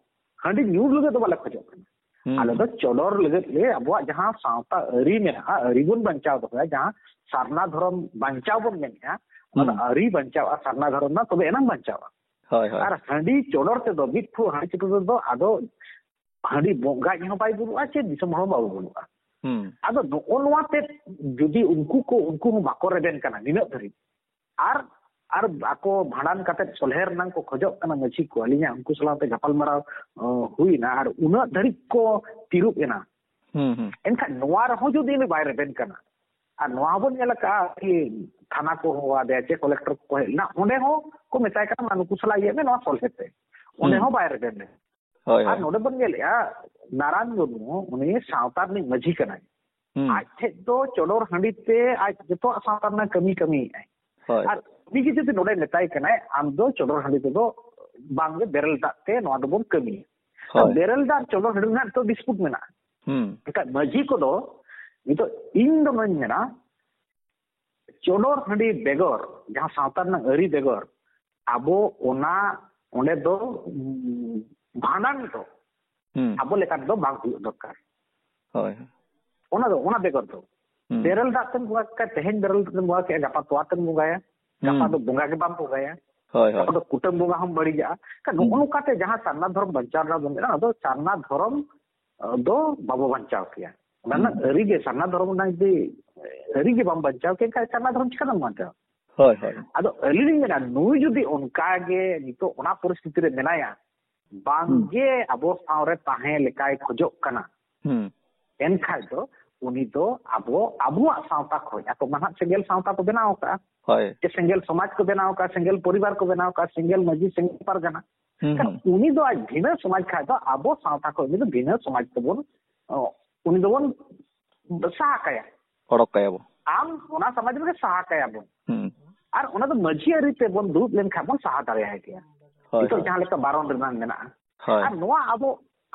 ᱦᱟᱺᱰᱤ ᱧᱩ ᱞᱟᱹᱜᱤᱫ ᱫᱚ ᱵᱟᱞᱮ ᱠᱷᱚᱡᱚᱜ ᱠᱟᱱᱟ, ᱦᱩᱸ, ᱟᱞᱮ ᱫᱚ ᱦᱩᱸ᱾ ᱪᱚᱰᱚᱨ ᱞᱟᱹᱜᱤᱫ ᱞᱮ ᱟᱵᱚᱣᱟᱜ ᱡᱟᱦᱟᱸ ᱥᱟᱶᱛᱟ ᱟᱹᱨᱤ ᱢᱮᱱᱟᱜᱼᱟ, ᱟᱹᱨᱤ ᱵᱚᱱ ᱵᱟᱧᱪᱟᱣ ᱫᱚᱦᱚᱭᱟ, ᱡᱟᱦᱟᱸ ᱥᱟᱨᱱᱟ ᱫᱷᱚᱨᱚᱢ ᱵᱟᱧᱪᱟᱣ ᱵᱚᱱ ᱢᱮᱱᱮᱜᱼᱟ, ᱚᱱᱟ ᱫᱚ ᱦᱩᱸ᱾ ᱟᱹᱨᱤ ᱵᱟᱧᱪᱟᱣᱼᱟ, ᱥᱟᱨᱱᱟ ᱫᱷᱚᱨᱚᱢ ᱨᱮᱱᱟᱜ ᱛᱚᱵᱮ ᱮᱱᱟᱝ ᱵᱟᱧᱪᱟᱣᱼᱟ᱾ ᱦᱳᱭ, ᱦᱳᱭ᱾ ᱟᱨ ᱦᱟᱺᱰᱤ ᱪᱚᱰᱚᱨ ᱛᱮᱫᱚ, ᱢᱤᱫ ᱯᱷᱩᱲᱩᱜ ᱦᱟᱺᱰᱤ ᱪᱚᱰᱚᱨ ᱛᱮᱫᱚ ᱟᱫᱚ ᱦᱟᱺᱰᱤ ᱵᱚᱸᱜᱟᱡ ᱦᱚᱸ ᱵᱟᱭ ᱵᱩᱞᱩᱜᱼᱟ, ᱪᱮ ᱫᱤᱥᱚᱢ ᱦᱚᱲ ᱦᱚᱸ ᱵᱟᱵᱚ ᱵᱩᱞᱩᱜᱼᱟ᱾ ᱦᱩᱸ᱾ ᱟᱫᱚ ᱱᱚᱜᱼᱚ ᱱᱚᱣᱟ ᱛᱮ ᱡᱩᱫᱤ ᱩᱱᱠᱩ ᱠᱚ, ᱩᱱᱠᱩ ᱦᱚᱸ ᱵᱟᱠᱚ ᱨᱮᱵᱮᱱ ᱠᱟᱱᱟ ᱱᱤᱱᱟᱹᱜ ᱫᱷᱟᱹᱨᱤᱡ, ᱟᱨ, ᱟᱨ ᱟᱠᱚ ᱵᱷᱟᱸᱰᱟᱱ ᱠᱟᱛᱮ ᱥᱚᱞᱦᱮ ᱨᱮᱱᱟᱜ ᱠᱚ ᱠᱷᱚᱡᱚᱜ ᱠᱟᱱᱟ ᱢᱟᱹᱡᱷᱤ ᱠᱚ, ᱟᱹᱞᱤᱧᱟᱜ ᱩᱱᱠᱩ ᱥᱟᱞᱟᱜ ᱛᱮ ᱜᱟᱯᱟᱞᱢᱟᱨᱟᱣ, ᱚ, ᱦᱩᱭᱱᱟ, ᱟᱨ ᱩᱱᱟᱹᱜ ᱫᱷᱟᱹᱨᱤᱡ ᱠᱚ ᱛᱤᱨᱩᱵ ᱮᱱᱟ᱾ ᱦᱩᱸ, ᱦᱩᱸ᱾ ᱮᱱᱠᱷᱟᱱ ᱱᱚᱣᱟ ᱨᱮᱦᱚᱸ ᱡᱩᱫᱤ ᱩᱱᱤ ᱵᱟᱭ ᱨᱮᱵᱮᱱ ᱠᱟᱱᱟ, ᱟᱨ ᱱᱚᱣᱟ ᱦᱚᱸᱵᱚᱱ ᱧᱮᱞ ᱟᱠᱟᱫᱼᱟ ᱠᱤ ᱛᱷᱟᱱᱟ ᱠᱚ ᱦᱚᱦᱚᱣᱟᱫᱮᱭᱟ ᱪᱮ ᱠᱚᱞᱮᱠᱴᱚᱨ ᱠᱚ ᱦᱮᱡ ᱞᱮᱱᱟ, ᱚᱸᱰᱮ ᱦᱚᱸ ᱠᱚ ᱢᱮᱛᱟᱭ ᱠᱟᱱᱟ, "ᱢᱟ ᱱᱩᱠᱩ ᱥᱟᱞᱟᱜ ᱤᱭᱟᱹ ᱢᱮ, ᱱᱚᱣᱟ ᱥᱚᱞᱦᱮ ᱛᱮ᱾" ᱚᱸᱰᱮ ᱦᱩᱸ᱾ ᱦᱚᱸ ᱵᱟᱭ ᱨᱮᱵᱮᱱ ᱞᱮᱱᱟ᱾ ᱦᱳᱭ, ᱟᱨ ᱦᱳᱭ᱾ ᱱᱚᱰᱮ ᱵᱚᱱ ᱧᱮᱞᱮᱜᱼᱟ, ᱱᱟᱨᱟᱭᱚᱱ ᱢᱩᱨᱢᱩ, ᱩᱱᱤ ᱥᱟᱶᱛᱟ ᱨᱤᱱᱤᱡ ᱢᱟᱹᱡᱷᱤ ᱠᱟᱱᱟᱭ᱾ ᱦᱩᱸ᱾ ᱟᱡ ᱴᱷᱮᱡ ᱫᱚ ᱪᱚᱰᱚᱨ ᱦᱟᱺᱰᱤ ᱛᱮ ᱟᱡ ᱡᱚᱛᱚᱣᱟᱜ ᱥᱟᱶᱛᱟ ᱨᱮᱱᱟᱜ ᱠᱟᱹᱢᱤ ᱠᱟᱹᱢᱤᱭᱮᱜᱼᱟᱭ᱾ ᱦᱳᱭ᱾ ᱟᱨ ᱩᱱᱤ ᱜᱮ ᱡᱩᱫᱤ ᱱᱚᱰᱮ ᱢᱮᱛᱟᱭ ᱠᱟᱱᱟᱭ, "ᱟᱢ ᱫᱚ ᱪᱚᱰᱚᱨ ᱦᱟᱺᱰᱤ ᱛᱮᱫᱚ ᱵᱟᱝ ᱜᱮ, ᱵᱮᱨᱮᱞ ᱫᱟᱜ ᱛᱮ ᱱᱚᱣᱟ ᱫᱚᱵᱚᱱ ᱠᱟᱹᱢᱤᱭᱟ᱾" ᱦᱳᱭ᱾ ᱵᱮᱨᱮᱞ ᱫᱟᱜ ᱪᱚᱰᱚᱨ ᱦᱟᱺᱰᱤ ᱨᱮᱱᱟᱜ ᱛᱚ dispute ᱢᱮᱱᱟᱜᱼᱟ᱾ ᱦᱩᱸ᱾ ᱮᱱᱠᱷᱟᱡ ᱢᱟᱹᱡᱷᱤ ᱠᱚᱫᱚ ᱱᱤᱛᱚᱜ ᱤᱧ ᱫᱚ ᱱᱚᱣᱟᱧ ᱢᱮᱱᱟ, ᱪᱚᱰᱚᱨ ᱦᱟᱺᱰᱤ ᱵᱮᱜᱚᱨ, ᱡᱟᱦᱟᱸ ᱥᱟᱶᱛᱟ ᱨᱮᱱᱟᱜ ᱟᱹᱨᱤ ᱵᱮᱜᱚᱨ, ᱟᱵᱚ ᱚᱱᱟ ᱚᱸᱰᱮ ᱫᱚ ᱩᱸ, ᱵᱷᱟᱸᱰᱟᱱ ᱫᱚ ᱦᱩᱸ᱾ ᱟᱵᱚ ᱞᱮᱠᱟ ᱛᱮᱫᱚ ᱵᱟᱝ ᱦᱩᱭᱩᱜ ᱫᱚᱨᱠᱟᱨ᱾ ᱦᱳᱭ᱾ ᱚᱱᱟ ᱫᱚ, ᱚᱱᱟ ᱵᱮᱜᱚᱨ ᱫᱚ ᱦᱩᱸ᱾ ᱵᱮᱨᱮᱞ ᱫᱟᱜ ᱛᱮᱢ ᱵᱚᱸᱜᱟ ᱠᱟᱜ ᱠᱷᱟᱡ, ᱛᱮᱦᱮᱧ ᱵᱮᱨᱮᱞ ᱫᱟᱜ ᱛᱮᱢ ᱵᱚᱸᱜᱟ ᱠᱮᱜᱼᱟ, ᱜᱟᱯᱟ ᱛᱚᱣᱟ ᱛᱮᱢ ᱵᱚᱸᱜᱟᱭᱟ, ᱜᱟᱯᱟ ᱦᱩᱸ᱾ ᱫᱚ ᱵᱚᱸᱜᱟ ᱜᱮ ᱵᱟᱢ ᱵᱚᱸᱜᱟᱭᱟ, ᱦᱳᱭ, ᱦᱳᱭ᱾ ᱜᱟᱯᱟ ᱫᱚ ᱠᱩᱴᱟᱹᱢ ᱵᱚᱸᱜᱟ ᱦᱚᱸᱢ ᱵᱟᱹᱲᱤᱡᱟᱜᱼᱟ᱾ ᱠᱷᱟᱱ ᱱᱚᱜᱼᱚ ᱦᱩᱸ᱾ ᱱᱚᱝᱠᱟᱛᱮ ᱡᱟᱦᱟᱸ ᱥᱟᱨᱱᱟ ᱫᱷᱚᱨᱚᱢ ᱵᱟᱧᱪᱟᱣ ᱨᱮᱱᱟᱜ ᱵᱚᱱ ᱢᱮᱱᱟ, ᱚᱱᱟ ᱫᱚ ᱥᱟᱨᱱᱟ ᱫᱷᱚᱨᱚᱢ ᱫᱚ ᱵᱟᱵᱚ ᱵᱟᱧᱪᱟᱣ ᱠᱮᱭᱟ᱾ ᱚᱱᱟ ᱨᱮᱱᱟᱜ ᱦᱩᱸ᱾ ᱟᱹᱨᱤ ᱜᱮ, ᱥᱟᱨᱱᱟ ᱫᱷᱚᱨᱚᱢ ᱨᱮᱱᱟᱜ ᱡᱩᱫᱤ ᱟᱹᱨᱤ ᱜᱮ ᱵᱟᱢ ᱵᱟᱧᱪᱟᱣ ᱠᱮᱫ ᱠᱷᱟᱡ, ᱥᱟᱨᱱᱟ ᱫᱷᱚᱨᱚᱢ ᱪᱤᱠᱟᱹᱛᱮᱢ ᱵᱟᱧᱪᱟᱣᱟ? ᱦᱳᱭ, ᱦᱳᱭ᱾ ᱟᱫᱚ ᱟᱹᱞᱤᱧ ᱞᱤᱧ ᱢᱮᱱᱟ, ᱱᱩᱭ ᱡᱩᱫᱤ ᱚᱱᱠᱟ ᱜᱮ ᱱᱤᱛᱚᱜ ᱚᱱᱟ ᱯᱚᱨᱤᱥᱛᱷᱤᱛᱤ ᱨᱮ ᱢᱮᱱᱟᱭᱟ, ᱵᱟᱝ ᱦᱩᱸ᱾ ᱜᱮ ᱟᱵᱚ ᱥᱟᱶ ᱨᱮ ᱛᱟᱦᱮᱸ ᱞᱮᱠᱟᱭ ᱠᱷᱚᱡᱚᱜ ᱠᱟᱱᱟ, ᱦᱩᱸ᱾ ᱮᱱᱠᱷᱟᱡ ᱫᱚ ᱩᱱᱤ ᱫᱚ ᱟᱵᱚ, ᱟᱵᱚᱣᱟᱜ ᱥᱟᱶᱛᱟ ᱠᱷᱚᱡ, ᱟᱠᱚ ᱢᱟ ᱱᱟᱦᱟᱜ ᱥᱮᱸᱜᱮᱞ ᱥᱟᱶᱛᱟ ᱠᱚ ᱵᱮᱱᱟᱣ ᱟᱠᱟᱫᱼᱟ, ᱦᱳᱭ᱾ ᱥᱮ ᱥᱮᱸᱜᱮᱞ ᱥᱚᱢᱟᱡᱽ ᱠᱚ ᱵᱮᱱᱟᱣ ᱟᱠᱟᱫᱼᱟ, ᱥᱮᱸᱜᱮᱞ ᱯᱚᱨᱤᱵᱟᱨ ᱠᱚ ᱵᱮᱱᱟᱣ ᱟᱠᱟᱫᱼᱟ, ᱥᱮᱸᱜᱮᱞ ᱢᱟᱹᱡᱷᱤ, ᱥᱮᱸᱜᱮᱞ ᱯᱟᱨᱜᱟᱱᱟ᱾ ᱦᱩᱸ, ᱮᱱᱠᱷᱟᱱ ᱦᱩᱸ᱾ ᱩᱱᱤ ᱫᱚ ᱟᱡ ᱵᱷᱤᱱᱟᱹ ᱥᱚᱢᱟᱡᱽ ᱠᱷᱟᱡ ᱫᱚ ᱟᱵᱚ ᱥᱟᱶᱛᱟ ᱠᱷᱚᱡ ᱩᱱᱤ ᱫᱚ ᱵᱷᱤᱱᱟᱹ ᱥᱚᱢᱟᱡᱽ ᱛᱮᱵᱚᱱ, ᱚ, ᱩᱱᱤ ᱫᱚᱵᱚᱱ ᱥᱟᱦᱟ ᱠᱟᱭᱟ᱾ ᱚᱰᱚᱠ ᱠᱟᱭᱟ ᱵᱚᱱ᱾ ᱟᱢ ᱚᱱᱟ ᱥᱚᱢᱟᱡᱽ ᱨᱮᱜᱮ ᱥᱟᱦᱟ ᱠᱟᱭᱟ ᱵᱚᱱ᱾ ᱦᱩᱸ᱾ ᱟᱨ ᱚᱱᱟ ᱫᱚ ᱢᱟᱹᱡᱷᱤ ᱟᱹᱨᱤ ᱛᱮᱵᱚᱱ ᱫᱩᱲᱩᱵ ᱞᱮᱱᱠᱷᱟᱱ ᱵᱚᱱ ᱥᱟᱦᱟ ᱫᱟᱲᱮᱭᱟᱭ ᱜᱮᱭᱟ᱾ ᱦᱳᱭ, ᱱᱤᱛᱚᱜ ᱦᱳᱭ᱾ ᱡᱟᱦᱟᱸ ᱞᱮᱠᱟ ᱵᱟᱨᱚᱱ ᱨᱮᱱᱟᱜ ᱢᱮᱱᱟᱜᱼᱟ᱾ ᱦᱳᱭ᱾ ᱟᱨ ᱱᱚᱣᱟ ᱟᱵᱚ,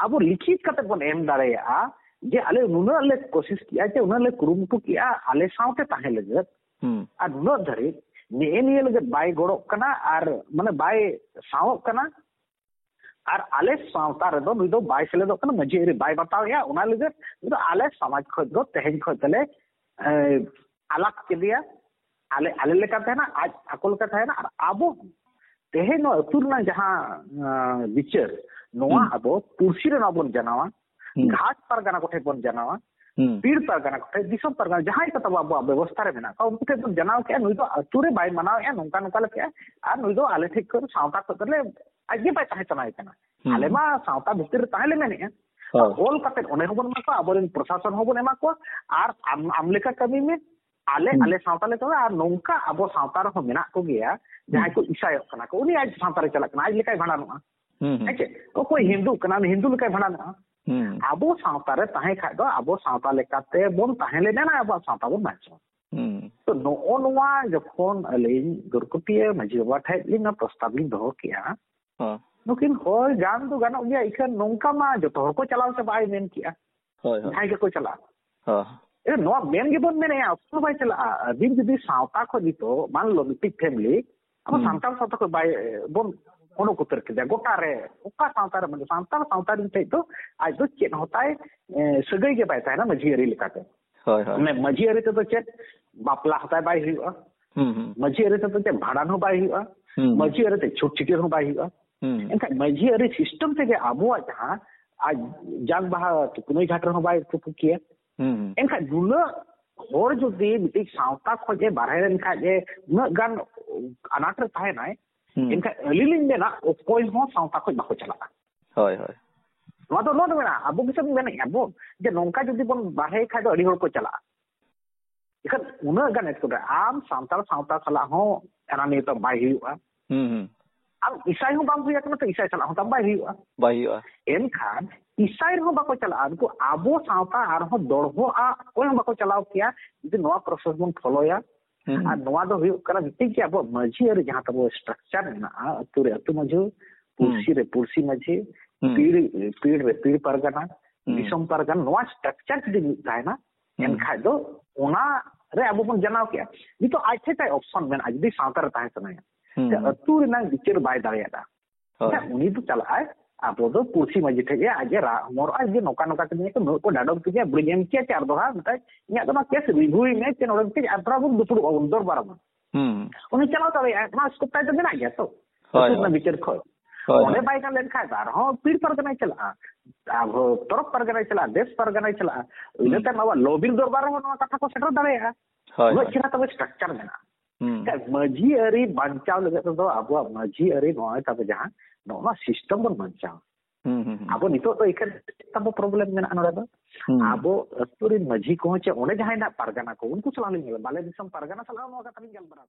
ᱟᱵᱚ ᱞᱤᱠᱷᱤᱛ ᱠᱟᱛᱮ ᱵᱚᱱ ᱮᱢ ᱫᱟᱲᱮᱭᱟᱜᱼᱟ ᱡᱮ ᱟᱞᱮ ᱱᱩᱱᱟᱹᱜ ᱞᱮ ᱠᱳᱥᱤᱥ ᱠᱮᱜᱼᱟ, ᱡᱮ ᱩᱱᱟᱹᱜ ᱞᱮ ᱠᱩᱨᱩᱢᱩᱴᱩ ᱠᱮᱜᱼᱟ ᱟᱞᱮ ᱥᱟᱶᱛᱮ ᱛᱟᱦᱮᱸ ᱞᱟᱹᱜᱤᱫ᱾ ᱦᱩᱸ᱾ ᱟᱨ ᱱᱩᱱᱟᱹᱜ ᱫᱷᱟᱹᱨᱤᱡ ᱱᱮᱜᱼᱮ ᱱᱤᱭᱟᱹ ᱞᱟᱹᱜᱤᱫ ᱵᱟᱭ ᱜᱚᱲᱚᱜ ᱠᱟᱱᱟ ᱟᱨ ᱢᱟᱱᱮ ᱵᱟᱭ ᱥᱟᱶᱚᱜ ᱠᱟᱱᱟ᱾ ᱟᱨ ᱟᱞᱮ ᱥᱟᱶᱛᱟ ᱨᱮᱫᱚ ᱱᱩᱭ ᱫᱚ ᱵᱟᱭ ᱥᱮᱞᱮᱫᱚᱜ ᱠᱟᱱᱟ, ᱢᱟᱹᱡᱷᱤ ᱟᱹᱨᱤ ᱵᱟᱭ ᱵᱟᱛᱟᱣᱮᱜᱼᱟ, ᱚᱱᱟ ᱞᱟᱹᱜᱤᱫ ᱱᱩᱭ ᱫᱚ ᱟᱞᱮ ᱥᱚᱢᱟᱡᱽ ᱠᱷᱚᱡ ᱫᱚ ᱛᱮᱦᱮᱧ ᱠᱷᱚᱡ ᱫᱚᱞᱮ, ᱮ, ᱟᱞᱟᱜᱽ ᱠᱮᱫᱮᱭᱟ᱾ ᱟᱞᱮ, ᱟᱞᱮ ᱞᱮᱠᱟ ᱛᱟᱦᱮᱱᱟ, ᱟᱡ ᱟᱠᱚ ᱞᱮᱠᱟ ᱛᱟᱦᱮᱱᱟ, ᱟᱨ ᱟᱵᱚ ᱦᱚᱸ ᱛᱮᱦᱮᱧ ᱱᱚᱣᱟ ᱟᱹᱛᱩ ᱨᱮᱱᱟᱜ ᱡᱟᱦᱟᱸ, ᱮ, ᱵᱤᱪᱟᱹᱨ, ᱱᱚᱣᱟ ᱦᱩᱸ᱾ ᱟᱵᱚ ᱯᱩᱲᱥᱤ ᱨᱮ ᱱᱚᱣᱟ ᱵᱚᱱ ᱡᱟᱱᱟᱣᱟ, ᱦᱩᱸ᱾ ᱜᱷᱟᱴ ᱯᱟᱨᱜᱟᱱᱟ ᱠᱚᱴᱷᱮᱱ ᱵᱚᱱ ᱡᱟᱱᱟᱣᱟ, ᱦᱩᱸ᱾ ᱯᱤᱲ ᱯᱟᱨᱜᱟᱱᱟ ᱠᱚᱴᱷᱮᱱ, ᱫᱤᱥᱚᱢ ᱯᱟᱨᱜᱟᱱᱟ, ᱡᱟᱦᱟᱸᱭ ᱠᱚ ᱛᱟᱵᱚ ᱟᱵᱚᱣᱟᱜ ᱵᱮᱵᱚᱥᱛᱷᱟ ᱨᱮ ᱢᱮᱱᱟᱜ ᱠᱚᱣᱟ, ᱩᱱᱠᱩ ᱴᱷᱮᱱ ᱵᱚᱱ ᱡᱟᱱᱟᱣ ᱠᱮᱜᱼᱟ, ᱱᱩᱭ ᱫᱚ ᱟᱹᱛᱩ ᱨᱮ ᱵᱟᱭ ᱢᱟᱱᱟᱣᱮᱜᱼᱟ, ᱱᱚᱝᱠᱟ ᱱᱚᱝᱠᱟ ᱞᱮᱠᱟ, ᱟᱨ ᱱᱩᱭ ᱫᱚ ᱟᱞᱮ ᱴᱷᱮᱡ ᱠᱷᱚᱱ ᱥᱟᱶᱛᱟ ᱠᱷᱚᱱ ᱫᱚᱞᱮ, ᱟᱡ ᱜᱮ ᱵᱟᱭ ᱛᱟᱦᱮᱸ ᱥᱟᱱᱟᱭᱮ ᱠᱟᱱᱟ᱾ ᱦᱩᱸ᱾ ᱟᱞᱮ ᱢᱟ ᱥᱟᱶᱛᱟ ᱵᱷᱤᱛᱤᱨ ᱨᱮ ᱛᱟᱦᱮᱸ ᱞᱮ ᱢᱮᱱᱮᱜᱼᱟ᱾ ᱦᱳᱭ᱾ ᱚᱞ ᱠᱟᱛᱮ ᱚᱸᱰᱮ ᱦᱚᱸᱵᱚᱱ ᱮᱢᱟ ᱠᱚᱣᱟ, ᱟᱵᱚᱨᱮᱱ ᱯᱨᱚᱥᱟᱥᱚᱱ ᱦᱚᱸᱵᱚᱱ ᱮᱢᱟ ᱠᱚᱣᱟ, ᱟᱨ ᱟᱢ, ᱟᱢ ᱞᱮᱠᱟ ᱠᱟᱹᱢᱤ ᱢᱮ, ᱟᱞᱮ, ᱦᱩᱸ᱾ ᱟᱞᱮ ᱥᱟᱶᱛᱟ ᱞᱮᱠᱟ, ᱟᱨ ᱱᱚᱝᱠᱟ ᱟᱵᱚ ᱥᱟᱶᱛᱟ ᱨᱮᱦᱚᱸ ᱢᱮᱱᱟᱜ ᱠᱚᱜᱮᱭᱟ, ᱡᱟᱦᱟᱸᱭ ᱦᱩᱸ᱾ ᱠᱚ ᱤᱥᱟᱭᱚᱜ ᱠᱟᱱᱟ ᱠᱚ, ᱩᱱᱤ ᱟᱡ ᱥᱟᱶᱛᱟ ᱨᱮ ᱪᱟᱞᱟᱜ ᱠᱟᱱᱟ, ᱟᱡ ᱞᱮᱠᱟᱭ ᱵᱷᱟᱸᱰᱟᱱᱚᱜᱼᱟ᱾ ᱦᱩᱸ, ᱦᱩᱸ᱾ ᱦᱮᱸ ᱪᱮ? ᱚᱠᱚᱭ ᱦᱤᱱᱫᱩᱜ ᱠᱟᱱᱟ, ᱩᱱᱤ ᱦᱤᱱᱫᱩ ᱞᱮᱠᱟᱭ ᱵᱷᱟᱸᱰᱟᱱᱚᱜᱼᱟ᱾ ᱦᱩᱸ᱾ ᱟᱵᱚ ᱥᱟᱶᱛᱟ ᱨᱮ ᱛᱟᱦᱮᱸ ᱠᱷᱟᱡ ᱫᱚ ᱟᱵᱚ ᱥᱟᱶᱛᱟ ᱞᱮᱠᱟᱛᱮ ᱵᱚᱱ ᱛᱟᱦᱮᱸ ᱞᱮᱱᱟ, ᱟᱵᱚᱣᱟᱜ ᱥᱟᱶᱛᱟ ᱵᱚᱱ ᱵᱟᱧᱪᱟᱣᱟ᱾ ᱦᱩᱸ᱾ ᱛᱚ ᱱᱚᱜᱼᱚ ᱱᱚᱣᱟ ᱡᱚᱠᱷᱚᱱ ᱟᱹᱞᱤᱧ ᱫᱩᱨᱜᱟᱹᱯᱟᱹᱴᱤᱭᱟᱹ ᱢᱟᱹᱡᱷᱤ ᱵᱟᱵᱟ ᱴᱷᱮᱡ ᱞᱤᱧ ᱱᱚᱣᱟ ᱯᱨᱚᱥᱛᱟᱵ ᱞᱤᱧ ᱫᱚᱦᱚ ᱠᱮᱜᱼᱟ, ᱦᱚᱸ᱾ ᱱᱩᱠᱤᱱ ᱦᱳᱭ ᱜᱟᱱ ᱫᱚ ᱜᱟᱱᱚᱜ ᱜᱮᱭᱟ, ᱤᱠᱷᱟᱹᱱ ᱱᱚᱝᱠᱟ ᱢᱟ ᱡᱚᱛᱚ ᱦᱚᱲ ᱠᱚ ᱪᱟᱞᱟᱣ ᱪᱟᱵᱟᱜᱼᱟᱭ ᱢᱮᱱ ᱠᱮᱜᱼᱟ᱾ ᱦᱳᱭ, ᱦᱳᱭ᱾ ᱡᱟᱦᱟᱸᱭ ᱜᱮᱠᱚ ᱪᱟᱞᱟᱜᱼᱟ᱾ ᱦᱚᱸ᱾ ᱮ, ᱱᱚᱣᱟ ᱢᱮᱱ ᱜᱮᱵᱚᱱ ᱢᱮᱱᱮᱜᱼᱟ, ᱚᱠᱚᱭ ᱵᱟᱭ ᱪᱟᱞᱟᱜᱼᱟ? ᱟᱹᱵᱤᱱ ᱡᱩᱫᱤ ᱥᱟᱶᱛᱟ ᱠᱷᱚᱱ ᱱᱤᱛᱚᱜ, ᱢᱟᱱ ᱞᱚ, ᱢᱤᱫᱴᱤᱡ ᱯᱷᱮᱢᱤᱞᱤ, ᱟᱵᱚ ᱦᱩᱸ᱾ ᱥᱟᱱᱛᱟᱲ ᱥᱟᱶᱛᱟ ᱠᱷᱚᱱ ᱵᱟᱭ, ᱵᱚᱱ ᱚᱰᱚᱠ ᱩᱛᱟᱹᱨ ᱠᱮᱫᱟ ᱜᱚᱴᱟ ᱨᱮ᱾ ᱚᱠᱟ ᱥᱟᱶᱛᱟ ᱨᱮ, ᱢᱟᱱᱮ ᱥᱟᱱᱛᱟᱲ ᱥᱟᱶᱛᱟ ᱨᱮᱱ ᱴᱷᱮᱡ ᱫᱚ ᱟᱡ ᱫᱚ ᱪᱮᱫ ᱦᱚᱸ ᱛᱟᱭ, ᱮ, ᱥᱟᱹᱜᱟᱹᱭ ᱜᱮ ᱵᱟᱭ ᱛᱟᱦᱮᱱᱟ ᱢᱟᱹᱡᱷᱤ ᱟᱹᱨᱤ ᱞᱮᱠᱟᱛᱮ᱾ ᱦᱳᱭ, ᱦᱳᱭ᱾ ᱢᱟᱱᱮ ᱢᱟᱹᱡᱷᱤ ᱟᱹᱨᱤ ᱛᱮᱫᱚ ᱪᱮᱫ, ᱵᱟᱯᱞᱟ ᱦᱚᱸ ᱛᱟᱭ ᱵᱟᱭ ᱦᱩᱭᱩᱜᱼᱟ᱾ ᱦᱩᱸ, ᱦᱩᱸ᱾ ᱢᱟᱹᱡᱷᱤ ᱟᱹᱨᱤ ᱛᱮᱫᱚ ᱪᱮᱫ, ᱵᱷᱟᱸᱰᱟᱱ ᱦᱚᱸ ᱵᱟᱭ ᱦᱩᱭᱩᱜᱼᱟ᱾ ᱦᱩᱸ, ᱦᱩᱸ᱾ ᱢᱟᱹᱡᱷᱤ ᱟᱹᱨᱤ ᱛᱮ ᱪᱷᱩᱛ ᱪᱷᱟᱹᱴᱭᱟᱹᱨ ᱦᱚᱸ ᱵᱟᱭ ᱦᱩᱭᱩᱜᱼᱟ᱾ ᱦᱩᱸ᱾ ᱮᱱᱠᱷᱟᱱ ᱢᱟᱹᱡᱷᱤ ᱟᱹᱨᱤ system ᱛᱮᱜᱮ ᱟᱵᱚᱣᱟᱜ ᱡᱟᱦᱟᱸ ᱟᱡ ᱡᱟᱝ ᱵᱟᱦᱟ ᱛᱩᱠᱱᱩᱭ ᱜᱷᱟᱴ ᱨᱮᱦᱚᱸ ᱵᱟᱭ ᱛᱩᱯᱩ ᱠᱮᱭᱟ᱾ ᱦᱩᱸ, ᱦᱩᱸ᱾ ᱮᱱᱠᱷᱟᱱ ᱱᱩᱱᱟᱹᱜ ᱦᱚᱲ ᱡᱩᱫᱤ ᱢᱤᱫᱴᱤᱡ ᱥᱟᱶᱛᱟ ᱠᱷᱚᱡ ᱮ ᱵᱟᱨᱦᱮ ᱞᱮᱱᱠᱷᱟᱡ ᱮ ᱩᱱᱟᱹᱜ ᱜᱟᱱ ᱟᱱᱟᱴ ᱨᱮ ᱛᱟᱦᱮᱱᱟᱭ, ᱦᱩᱸ᱾ ᱮᱱᱠᱷᱟᱱ ᱟᱹᱞᱤᱧ ᱞᱤᱧ ᱢᱮᱱᱟ ᱚᱠᱚᱭ ᱦᱚᱸ ᱥᱟᱶᱛᱟ ᱠᱷᱚᱡ ᱵᱟᱠᱚ ᱪᱟᱞᱟᱜᱼᱟ᱾ ᱦᱳᱭ, ᱦᱳᱭ᱾ ᱱᱚᱣᱟ ᱫᱚ, ᱱᱚᱣᱟ ᱫᱚ ᱢᱮᱱᱟ, ᱟᱵᱚ ᱜᱮᱥᱮ ᱵᱚᱱ ᱢᱮᱱᱮᱫᱼᱟ ᱵᱚᱱ ᱡᱮ ᱱᱚᱝᱠᱟ ᱡᱩᱫᱤ ᱵᱚᱱ ᱵᱟᱨᱦᱮ ᱠᱷᱟᱡ ᱫᱚ ᱟᱹᱰᱤ ᱦᱚᱲ ᱠᱚ ᱪᱟᱞᱟᱜᱼᱟ᱾ ᱮᱱᱠᱷᱟᱱ ᱩᱱᱟᱹᱜ ᱜᱟᱱ ᱮᱴᱠᱮᱴᱚᱬᱮ, ᱟᱢ ᱥᱟᱱᱛᱟᱲ ᱥᱟᱶᱛᱟ ᱥᱟᱞᱟᱜ ᱦᱚᱸ ᱦᱟᱱᱟ ᱱᱤᱭᱟᱹ ᱛᱟᱢ ᱵᱟᱭ ᱦᱩᱭᱩᱜᱼᱟ᱾ ᱦᱩᱸ, ᱦᱩᱸ᱾ ᱟᱢ ᱤᱥᱟᱭ ᱦᱚᱸ ᱵᱟᱢ ᱦᱩᱭ ᱟᱠᱟᱱᱟ ᱛᱚ ᱤᱥᱟᱭ ᱥᱟᱞᱟᱜ ᱦᱚᱸ ᱛᱟᱢ ᱵᱟᱭ ᱦᱩᱭᱩᱜᱼᱟ᱾ ᱵᱟᱭ ᱦᱩᱭᱩᱜᱼᱟ᱾ ᱮᱱᱠᱷᱟᱱ ᱤᱥᱟᱭ ᱨᱮᱦᱚᱸ ᱵᱟᱠᱚ ᱪᱟᱞᱟᱜᱼᱟ᱾ ᱩᱱᱠᱩ ᱟᱵᱚ ᱥᱟᱶᱛᱟ ᱟᱨᱦᱚᱸ ᱫᱚᱲᱦᱚᱜᱼᱟ, ᱚᱠᱚᱭ ᱦᱚᱸ ᱵᱟᱠᱚ ᱪᱟᱞᱟᱣ ᱠᱮᱭᱟ ᱡᱩᱫᱤ ᱱᱚᱣᱟ process ᱵᱚᱱ ᱯᱷᱚᱞᱳᱭᱟ᱾ ᱦᱩᱸ᱾ ᱟᱨ ᱱᱚᱣᱟ ᱫᱚ ᱦᱩᱭᱩᱜ ᱠᱟᱱᱟ ᱢᱤᱫᱴᱤᱡ ᱜᱮ ᱟᱵᱚᱣᱟᱜ ᱢᱟᱹᱡᱷᱤ ᱟᱹᱨᱤ ᱡᱟᱦᱟᱸ ᱛᱟᱵᱚ structure ᱢᱮᱱᱟᱜᱼᱟ, ᱟᱹᱛᱩ ᱨᱮ ᱟᱹᱛᱩ ᱢᱟᱹᱡᱷᱤ, ᱦᱩᱸ᱾ ᱯᱩᱲᱥᱤ ᱨᱮ ᱯᱩᱲᱥᱤ ᱢᱟᱹᱡᱷᱤ, ᱦᱩᱸ᱾ ᱯᱤᱲ, ᱯᱤᱲ ᱨᱮ ᱯᱤᱲ ᱯᱟᱨᱜᱟᱱᱟ, ᱦᱩᱸ᱾ ᱫᱤᱥᱚᱢ ᱯᱟᱨᱜᱟᱱᱟ, ᱱᱚᱣᱟ structure ᱡᱩᱫᱤ ᱢᱤᱫ ᱛᱟᱦᱮᱱᱟ, ᱦᱩᱸ᱾ ᱮᱱᱠᱷᱟᱡ ᱫᱚ ᱚᱱᱟ ᱨᱮ ᱟᱵᱚ ᱵᱚᱱ ᱡᱟᱱᱟᱣ ᱠᱮᱜᱼᱟ᱾ ᱱᱤᱛᱚᱜ ᱟᱡ ᱴᱷᱮᱡ ᱛᱟᱭ option ᱢᱮᱱᱟᱜᱼᱟ, ᱡᱩᱫᱤ ᱥᱟᱶᱛᱟ ᱨᱮ ᱛᱟᱦᱮᱸ ᱥᱟᱱᱟᱭᱟ᱾ ᱦᱩᱸ᱾ ᱥᱮ ᱟᱹᱛᱩ ᱨᱮᱱᱟᱝ ᱵᱤᱪᱟᱹᱨ ᱵᱟᱭ ᱫᱟᱲᱮᱭᱟᱜᱼᱟ᱾ ᱦᱳᱭ᱾ ᱮᱱᱠᱷᱟᱱ ᱩᱱᱤ ᱫᱚ ᱪᱟᱞᱟᱜᱼᱟᱭ, ᱟᱵᱚ ᱫᱚ ᱯᱩᱲᱥᱤ ᱢᱟᱹᱡᱷᱤ ᱴᱷᱮᱡ ᱜᱮ ᱟᱡ ᱮ ᱨᱟᱜ ᱦᱚᱢᱚᱨᱚᱜᱼᱟ ᱡᱮ ᱱᱚᱝᱠᱟ ᱱᱚᱝᱠᱟ ᱠᱟᱛᱮ ᱱᱤᱭᱟᱹ ᱠᱚ ᱱᱩᱱᱟᱹᱜ ᱠᱚ ᱰᱟᱰᱚᱢ ᱠᱤᱫᱤᱧᱟ, ᱵᱟᱹᱧ ᱮᱢ ᱠᱮᱭᱟ ᱪᱟᱨ ᱫᱚᱦᱲᱟ, ᱢᱮᱛᱟᱭ ᱤᱧᱟᱹᱜ ᱫᱚ ᱱᱚᱣᱟ case review ᱢᱮ ᱪᱮ ᱱᱚᱰᱮ ᱢᱤᱫᱴᱮᱡ ᱟᱨ ᱛᱷᱚᱲᱟ ᱵᱚᱱ ᱫᱩᱯᱲᱩᱵ ᱟᱵᱚᱱ, ᱫᱚᱨᱵᱟᱨ ᱟᱵᱚᱱ᱾ ᱦᱩᱸ᱾ ᱩᱱᱤ ᱪᱟᱞᱟᱣ ᱫᱟᱲᱮᱭᱟᱜᱼᱟᱭ, ᱚᱱᱟ scope ᱛᱟᱭ ᱫᱚ ᱢᱮᱱᱟᱜ ᱜᱮᱭᱟ ᱛᱚ᱾ ᱦᱳᱭ, ᱟᱹᱛᱩ ᱨᱮᱱᱟᱜ ᱦᱳᱭ᱾ ᱵᱤᱪᱟᱹᱨ ᱠᱷᱚᱡ᱾ ᱦᱳᱭ, ᱚᱸᱰᱮ ᱦᱳᱭ᱾ ᱵᱟᱭ ᱜᱟᱱ ᱞᱮᱱᱠᱷᱟᱱ ᱫᱚ ᱟᱨᱦᱚᱸ ᱯᱤᱲ ᱯᱟᱨᱜᱟᱱᱟᱭ ᱪᱟᱞᱟᱜᱼᱟ, ᱟᱨᱦᱚᱸ ᱛᱚᱨᱚᱯ ᱯᱟᱨᱜᱟᱱᱟᱭ ᱪᱟᱞᱟᱜᱼᱟ, ᱫᱮᱥ ᱯᱟᱨᱜᱟᱱᱟᱭ ᱪᱟᱞᱟᱜᱼᱟ᱾ ᱤᱱᱟᱹ ᱦᱩᱸ᱾ ᱛᱟᱭᱚᱢ ᱟᱵᱚᱣᱟᱜ ᱞᱚᱵᱤᱨ ᱫᱚᱨᱵᱟᱨ ᱨᱮᱦᱚᱸ ᱱᱚᱣᱟ ᱠᱟᱛᱷᱟ ᱠᱚ ᱥᱮᱴᱮᱨ ᱫᱟᱲᱮᱭᱟᱜᱼᱟ᱾ ᱦᱳᱭ, ᱩᱱᱟᱹᱜ ᱦᱳᱭ᱾ ᱪᱮᱦᱨᱟ ᱛᱟᱵᱚ structure ᱢᱮᱱᱟᱜᱼᱟ᱾ ᱦᱩᱸ᱾ ᱮᱱᱠᱷᱟᱱ ᱢᱟᱹᱡᱷᱤ ᱟᱹᱨᱤ ᱵᱟᱧᱪᱟᱣ ᱞᱟᱹᱜᱤᱫ ᱛᱮᱫᱚ ᱟᱵᱚᱣᱟᱜ ᱢᱟᱹᱡᱷᱤ ᱟᱹᱨᱤ ᱱᱚᱜᱼᱚᱭ ᱛᱟᱵᱚ ᱡᱟᱦᱟᱸ ᱱᱚᱜᱼᱚ ᱱᱚᱣᱟ system ᱵᱚᱱ ᱵᱟᱧᱪᱟᱣᱟ᱾ ᱦᱩᱸ, ᱦᱩᱸ, ᱦᱩᱸ᱾ ᱟᱵᱚ ᱱᱤᱛᱚᱜ ᱫᱚ ᱮᱠᱷᱮᱱ ᱛᱟᱵᱚ problem ᱢᱮᱱᱟᱜᱼᱟ ᱱᱚᱰᱮ ᱫᱚ᱾ ᱦᱩᱸ᱾ ᱟᱵᱚ ᱟᱹᱛᱩ ᱨᱮᱱ ᱢᱟᱹᱡᱷᱤ ᱠᱚᱦᱚᱸ ᱪᱮ ᱚᱸᱰᱮ ᱡᱟᱦᱟᱸᱭ ᱱᱟᱜ ᱯᱟᱨᱜᱟᱱᱟ ᱠᱚ, ᱩᱱᱠᱩ ᱥᱟᱞᱟᱜ ᱞᱤᱧ ᱧᱮᱞᱟ, ᱵᱟᱞᱮ ᱫᱤᱥᱚᱢ ᱯᱟᱨᱜᱟᱱᱟ ᱥᱟᱞᱟᱜ ᱦᱚᱸ ᱱᱚᱣᱟ ᱠᱟᱛᱷᱟ ᱞᱤᱧ ᱜᱟᱞᱢᱟᱨᱟᱣ᱾